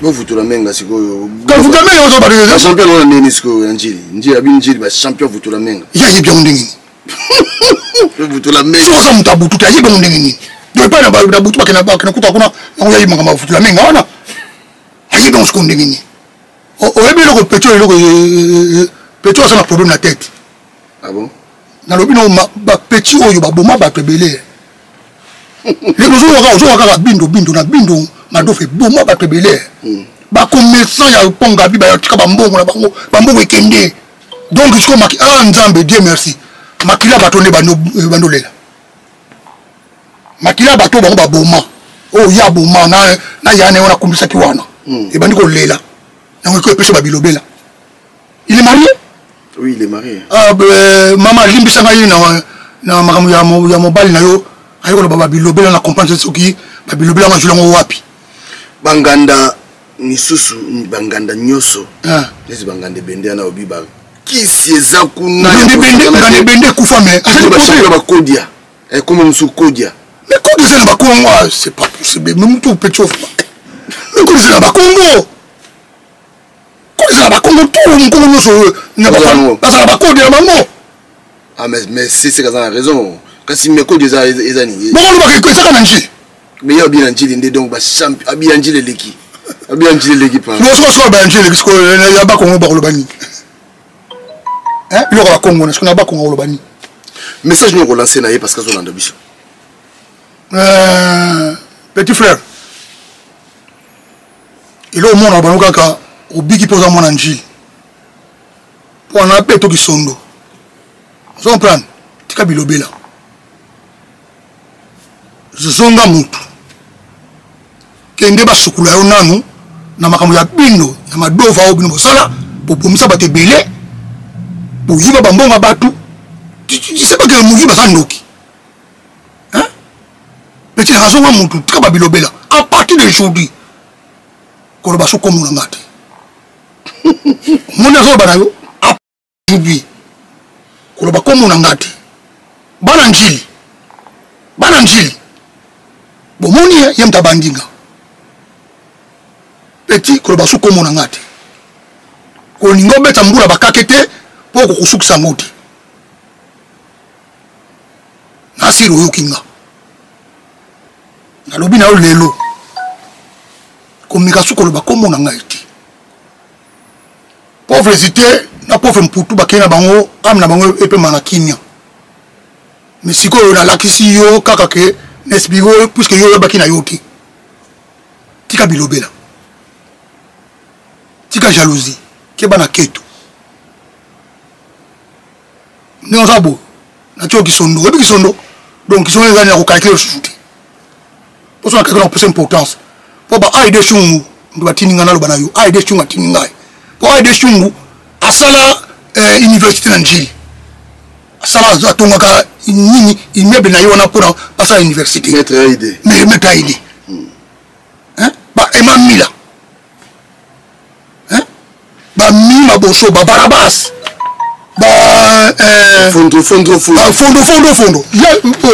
Bovutula menga sikoyo. Kavutula menga ozo ba champion wana nini sikoyo ya Njili? Njili abi Njili ba champion vutula menga. Ya yebi yango ndenge nini? Vutula menga. Soki oza moto ya butu te, ayebi yango ndenge nini? Donc epai na butu bakenda bakenda kuta kuna yango yayebi makambo ya vutula menga wana. Ayebi yango sikoyo ndenge nini? Oyebi eloko petit eloko petit aza na problème na tête. Ah bon? Nalobi na ba petit oyo baboma bato ebele. Lelo ozoyoka kaka bindo bindo na bindo madofe eboma bato ebele. Bacommerçant ya Pongabi batika bambongo na bango, bambongo ekende. Donc sikoyo maki ah Nzambe Dieu merci. Makila bato nde bandolela. Makila bato bango baboma. Oyo ya boma na na ya na wana kumbisaki wana. Ebandi kolela. Yango eko epesa babilobela. Il est marié? Oui, il est marié. Ah, ben, mama limbisa ngai na makambo ya mobali na yo. Ayi koloba babilobela na comprendre soki babilobela ngo azwi yango wapi. Banganda misusu, banganda nyonso. Neti banganda ebende wana obi ba kisi eza kuna. Nganda ebende ekufa mais azali posé ba kodia. Ekoma mosusu kodia. Mais kodia eza na bakongo, ah, c'est pas possible. Mais mutu petit of. Mais kodia eza na bakongo. Kodia eza na bakongo tout mokongo nyonso na bazala bakodia na bango. Ah mais c'est c'est kaza na raison. Kasi mais kodia eza eza nini? Bongo lobaka ezaka na Njili. Mais ya bien Njili nde donc ba champion abi Njili eleki. Abi Njili eleki pa. Siko siko siko ba Njili eleki siko ya bakongo bakoloba nini? Hein? Biloko ya Kongo na siko na bakongo bakoloba nini? Message nini okolancer na ye parce que azolanda biso? Petit frère, eloko mona bango kaka obiki mpo oza mwana Njili. Mpo wana mpe to kisondo. Ozo comprendre? Tika bilobela. Zonga mutu. Kende basukula yo nanu na makambo ya bindo ya madova oyo bino bosala, bobomisa bato ebele, boyiba bambongo ya bato. Tu sais pas que moyibi aza ndoki. Hein? Petit nanga zonga mutu, tika babilobela. À partir d'aujourd'hui, koloba so komona nga te. Omoni azoloba na yo aujourd'hui, koloba komona nga te. Bana Njili, bana Njili, bomoni ye, ye moto abandi nga. Petit koloba so komona nga te. Kolinga obeta mbula bakake te mpo okokosukisa yango te. Nasiri oyoki nga. Nalobi na yo lelo, komeka so koloba komona ngai te. Pauvre Zite na pauvre Mputu bakei na bango, ame na bango epema na kimia. Mais sikoyo nalakisi yo kaka ke na explique yo puisque yo oyebaki na yo te. Tika bilobela. Tika jalousie. Keba na keto. Ndenge oza boye, natie yo kisondo. Oyebi kisondo? Donc kisondo eza nini ya kokalkile lisusu te. Poso na calcule na kopesa importance. Po ba AID Shungu ndu batindi ngai naloba na yo. AID Shungu atindi ngai. Po AID Shungu asala université na Njili. Asala atongaka nini immeuble na ye wana mpona basala université. Maître AID. Mais maître AID. Hein? Ba Emma Mila. Hein? Ba Mima Boso, ba Barabas. Ba Fondo, fondo, fondo. Ba fondo, fondo, fondo. Ya,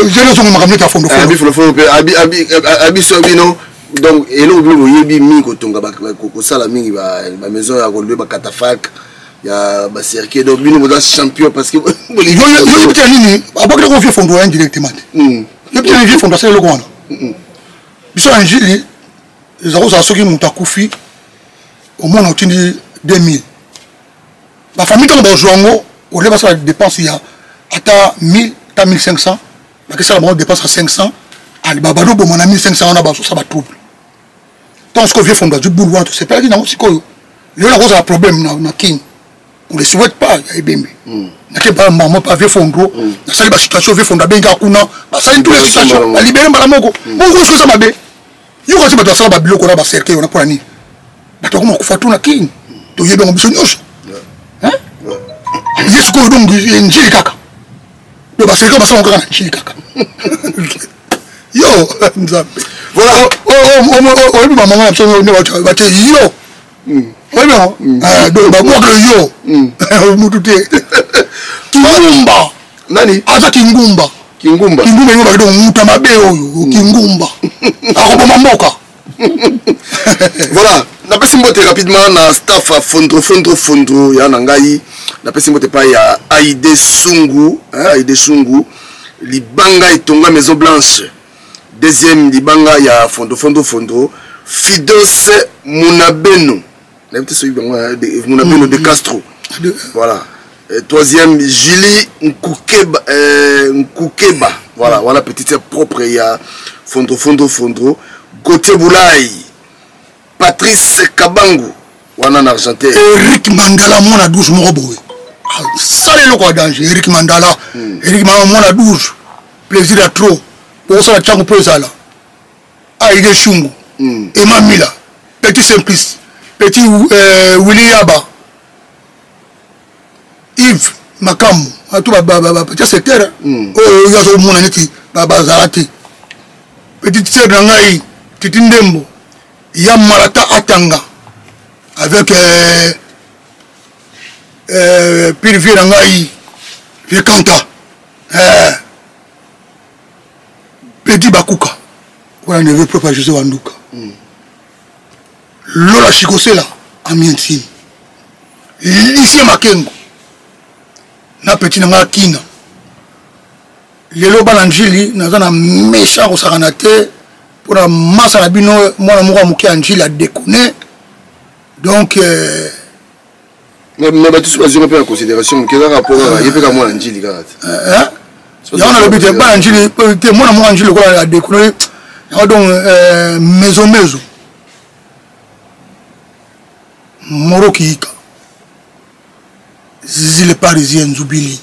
je ne songo makambo ya fondo, fondo. Abi fondo, fondo pe abi abi abi so bino. Donc eloko bino boyebi mingi kotonga ba kosala mingi ba ba maison ya kolwe ba catafalque ya ba cercueil. Donc bino boza champion parce que yo yo yo tia nini? Abakita ko vie fondo indirectement. Yo tia vie fondo asala eloko wana. Biso na Njili eza kozala soki moto akufi omona otindi 2000 ba famille ntango bazwa yango olie basala dépense ya ata 1000 ata 1500 bakesala bango dépense ya 500 ali babandi oboma na 1500 wana bazosa ba trouble. Ntango sikoyo vieux fondo azwi boule wana tosepelaki nango sikoyo lelo nakozala problème na Kin. On le souhaite pas ya ebembe. Nake ba mama pa vieux fondo nasali ba situation vieux fondo abengi kuna basali tous les situations balibere mbala moko. Bongo soki eza mabe yo kasi bato basala ba biloko na ba cercueil wana mpona nini? Bato bakoma kokufa tu na Kin. Toyebi yango biso nyonso. Hein? Ye sikoyo donc Njili kaka. Donc ba cercueil basala kaka na Njili kaka. Yo Nzambe. Voilà. Oyebi bamama na biso nde batie yo. Oyebi yango? Donc babwaka yo. Mutu te. Kingumba. Nani? Aza kingumba. Kingumba. Kingumba yango bakende komuta mabe oyo. Kingumba. Akoboma mboka. Voilà. Napesi mbote rapidement na staff ya Fondro Fondro Fondro ya na ngai. Napesi mbote pa ya Aide Sungu, hein, Aide Sungu. Libanga etonga Maison Blanche. Deuxième libanga ya Fondo Fondo Fondo, Fidos Munabeno. Nayebi te soki bango Munabeno de Castro. Voilà. Et troisième Julie Nkukeba, Nkukeba. Voilà, voilà petite sœur propre ya Fondo Fondo Fondo. Gauthier Boulay, Patrice Kabangu, wana na Argentin. Eric Mandala mwana 12 moko boye. Sala eloko ya danger Eric Mandala. Eric Mandala mwana 12. Plaisir ya trop. Bokosala ntango mpo ezala. Aide Shungu. Emma Mila, Petit Simplice, Petit Willy Yaba, Yves Makambo, ato ba ba ba petit secteur. Oyo yo azomona neti bazala te. Petite sœur na ngai Titi Ndembo, ya Marata Atanga avec pire vieux na ngai vieux Kanta. Petit Bakuka, wana neveu propre ya José Wanduka. Lola Chikosela, ami intime. Lycée Makengo, na petit na ngai Kina. Lelo bana Njili, naza na méchant kosakana te mpona masa na bino mwana moko ya moke ya Njili a déconné. Donc mais bato soki bazwi mpe na considération moke kaka mpo kaka ye mpe kaka mwana Njili kaka te. Yango nalobi te bana Njili te, mwana moko ya Njili lokola a déconné. Yango donc mezo mezo Moro Kiika, Zizi le Parisien Nzubili,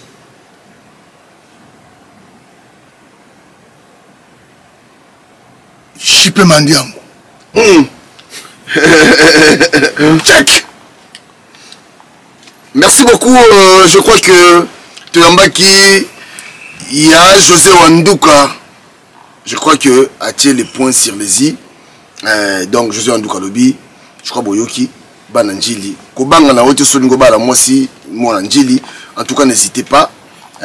Chipe Mandiango. Check. Merci beaucoup. Je crois que Toyambaki, il y a José Wanduka. Je crois que a tiré les points sur les i. Donc José Wanduka lobi, je crois Boyoki, bana Njili. Kobanga na wote solingo bala mwasi mwana Njili. En tout cas n'hésitez pas.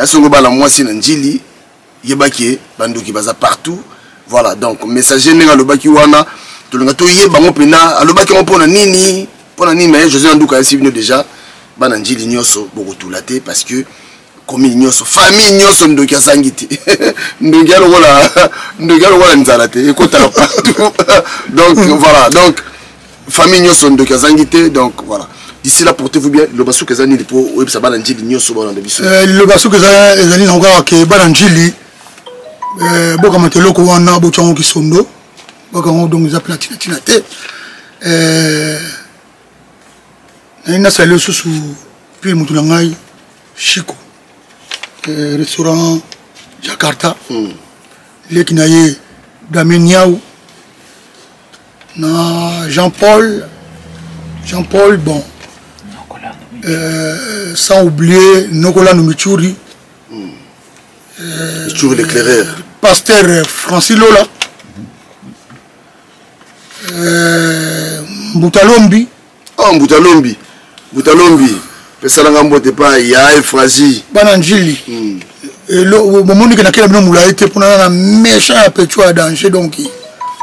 Songo bala mwasi na Njili, yebaki bandoki baza partout. Voilà, donc messager ndenge alobaki wana, tolinga toyeba ngo pena, alobaki ngo pona nini, pona nini, mais José Wanduka ayesi bino déjà bana Njili nyonso bokotula te parce que commune nyonso, famille nyonso ndoki azangi te. Ndoki alokola, ndoki alokola nzala te, ekotaka partout. Donc voilà, donc famille nyonso ndoki azangi te. Donc voilà. D'ici là, portez-vous bien. Liloba suka eza nini po oyebisa bana Njili nyonso bana na biso? Liloba suka ezali na kaka ke bana Njili, bokamata eloko wana botyango kisondo, bokango donc eza mpe na tina tina te. Naye nasala lisusu mpe motu na ngai Chico, restaurant Jakarta. Leki na ye Damien Niau na Jean-Paul, Jean-Paul, bon. Sans oublier Nokola Michuri. Michuri l'éclaireur. Pasteur Francis Lola. Mbutalombi. Oh, Mbutalombi. Mbutalombi. Pesalanga mbote pa ya Efrasie. Bana Njili. Bomoni ke nakela bino molayi te mpona na méchant ya pecho ya danger, donc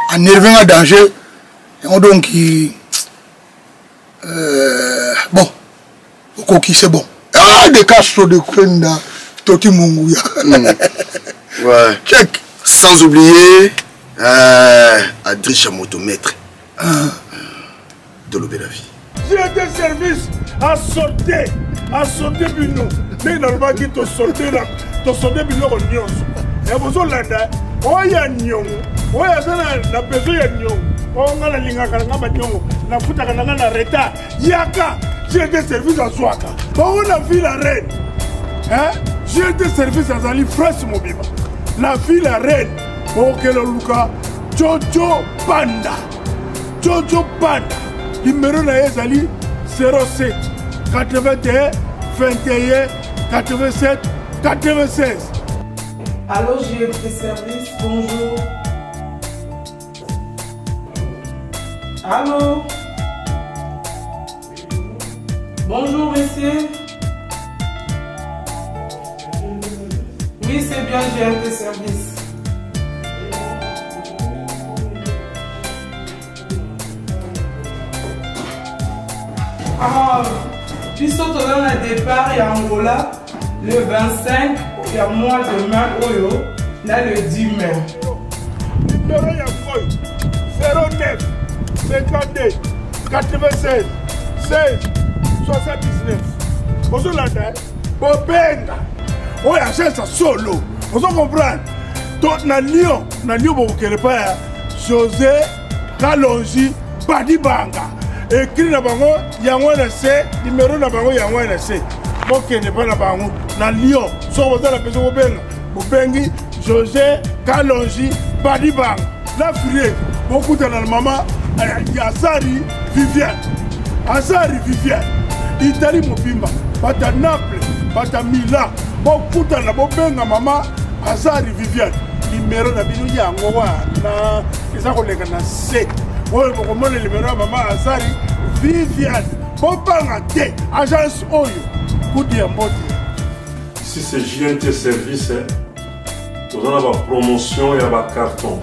anerve nga danger yango, donc bon okoki, c'est bon. Ah, de Castro de Kwenda Toti Munguya. Ouais. Check. Sans oublier Adricha Motomètre. Tolobela vie. J'ai été service à sauter, à sauter bino. Ndenge nalobaki tosote na tosote biloko nyonso. Ya bozolanda oyo ya niongo, oyo aza na besoin ya niongo. Oyo nga nalingaka na nga baniongo, nafutaka na nga na retard. Yaka, j'ai été service azwaka. Bango na ville ya reine. Hein? J'ai été service azali fresh mobimba. Na ville ya reine, okelo luka Jojo Panda. Jojo Panda. Numéro na ye ezali 07 81 21 87 96. Allô, GFT Service, bonjour. Allô Bonjour, monsieur. Oui, c'est bien, GMT Service. Ah, biso toza na départ ya Angola le 25 ya mois de mai oyo na le 10 mai. Numéro ya oyo 09 52 96 16 79 ozolanda bobenga oyo agence ya solo ozo comprendre to na lyon na lyon bokokende epai ya josé kalonji badibanga ekri na bango yango na se nimero na bango yango na se bokende epai na bango na lyon soki boza na besoin kobenga bobengi josé kalonji badibanga na frie bokutana na mama eh, azari viviane azari viviane italie mobimba bata naples bata milan bokutana bobenga mama azari viviane nimero na bino yango wana eza koleka na se oyo bokomona nimero ya mama azari viviane bobanga te agence oyo kudu ya mbote. Ici c'est JNT Service, toza na bapromotion ya bacarton.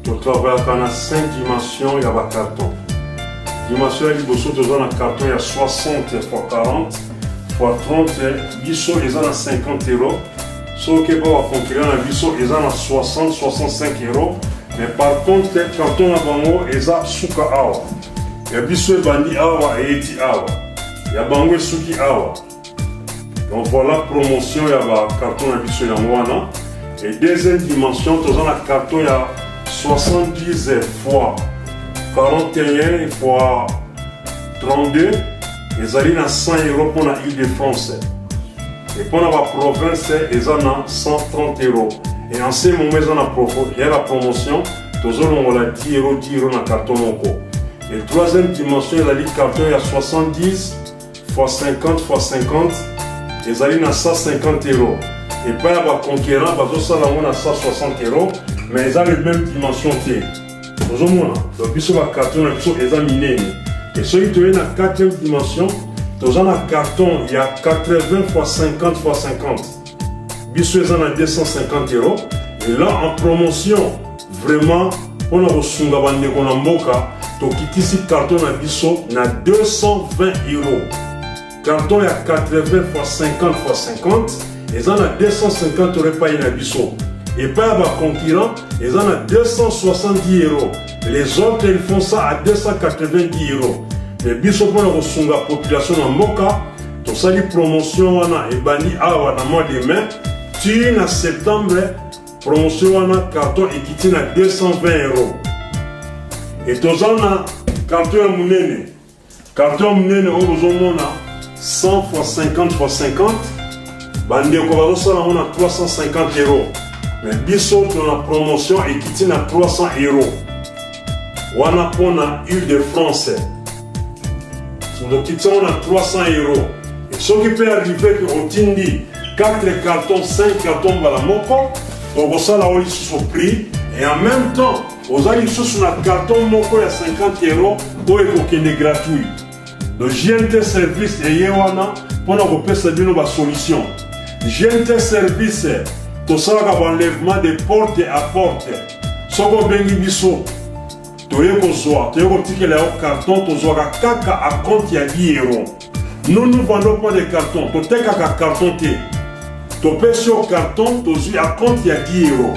Totravayaka na 5 dimension ya bacarton. Dimension ya liboso, toza na carton ya 60 x 40 x 30. Biso eza na 50 euro. Soki mpo baconcurrent na biso eza na 60 65 euro, mais par contre carton na bango eza suka awa, ya biso ebandi awa eyeti awa, ya bango esuki awa. Donc voilà promotion ya bacarton na biso yango wana. Et deuxième dimension, toza na carton ya 70 fois 41 fois 32, ezali na 100 euro mpona Ile de France, et mpona baprovince eza na 130 euro. Et en ce moment eza na ya la promotion, tozolongola 10 euro 10 euro na carton moko. Et troisième dimension ezali carton ya 70 fois 50 fois 50, ezali na 150 euro. Epai ya baconquérant bazosala yango na 160 euro, mais eza le même dimension te, ozomona. Donc biso bacarton na biso eza minene. Et soki toye na quatrième dimension, toza na carton ya 80 fois 50 fois 50, biso eza na 250 euro. Et là en promotion vraiment mpona kosunga bandeko na mboka, tokitisi carton na biso na 220 euro. Carton ya 80 fois 50 fois 50 eza na 250 euro epai na biso. Epai ya baconcurrent eza na 270 euros, les autres ils font ça à 290 euros. Mais biso mpona kosunga population na mboka, tosali promotion wana ebandi awa na mois de mai ti na septembre. Promotion wana, carton ekiti na 220 euros. E toza na carton ya monene, carton ya monene oyo bozomona 100 fois 50 fois 50, bandeko bazosala yango na 350 euros, mais biso tona promotion ekiti na 300 euros wana mpona Ile de France, tokiti yango na 300 euros. E soki mpe arrive ke otindi 4 carton 5 carton mbala moko, tokosala oyo lisusu prix, et en même temps oza lisusu na carton moko ya 50 euro oyo ekokende gratuit. Donc GNT Service eye wana mpona kopesa bino basolution. GNT Service tosalaka baenlèvement de porte à porte. Soki obengi biso, toye kozwa, toye kotikela yo carton, tozwaka kaka a compte ya 10 euro. Nous nous vendons pas de carton, totekaka carton te. Topesi yo carton, tozwi a compte ya 10 euro.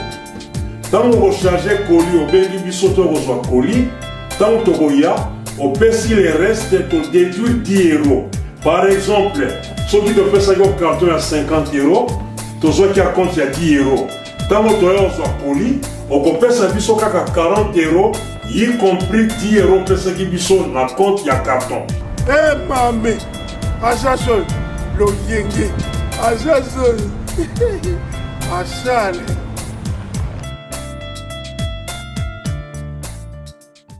Ntango okocharge koli, obengi biso, to okozwa koli. Ntango tokoya, opesi le reste, todéduire 10 euro. Par exemple, soki topesaki yo carton ya 50 euro, tozwaki a compte ya 10 euro, ntango toya kozwa koli, okopesa biso kaka 40 euro, y compris 10 euro opesaki biso na compte ya carton. E mame, agence oyo loyenge, agence oyo asale.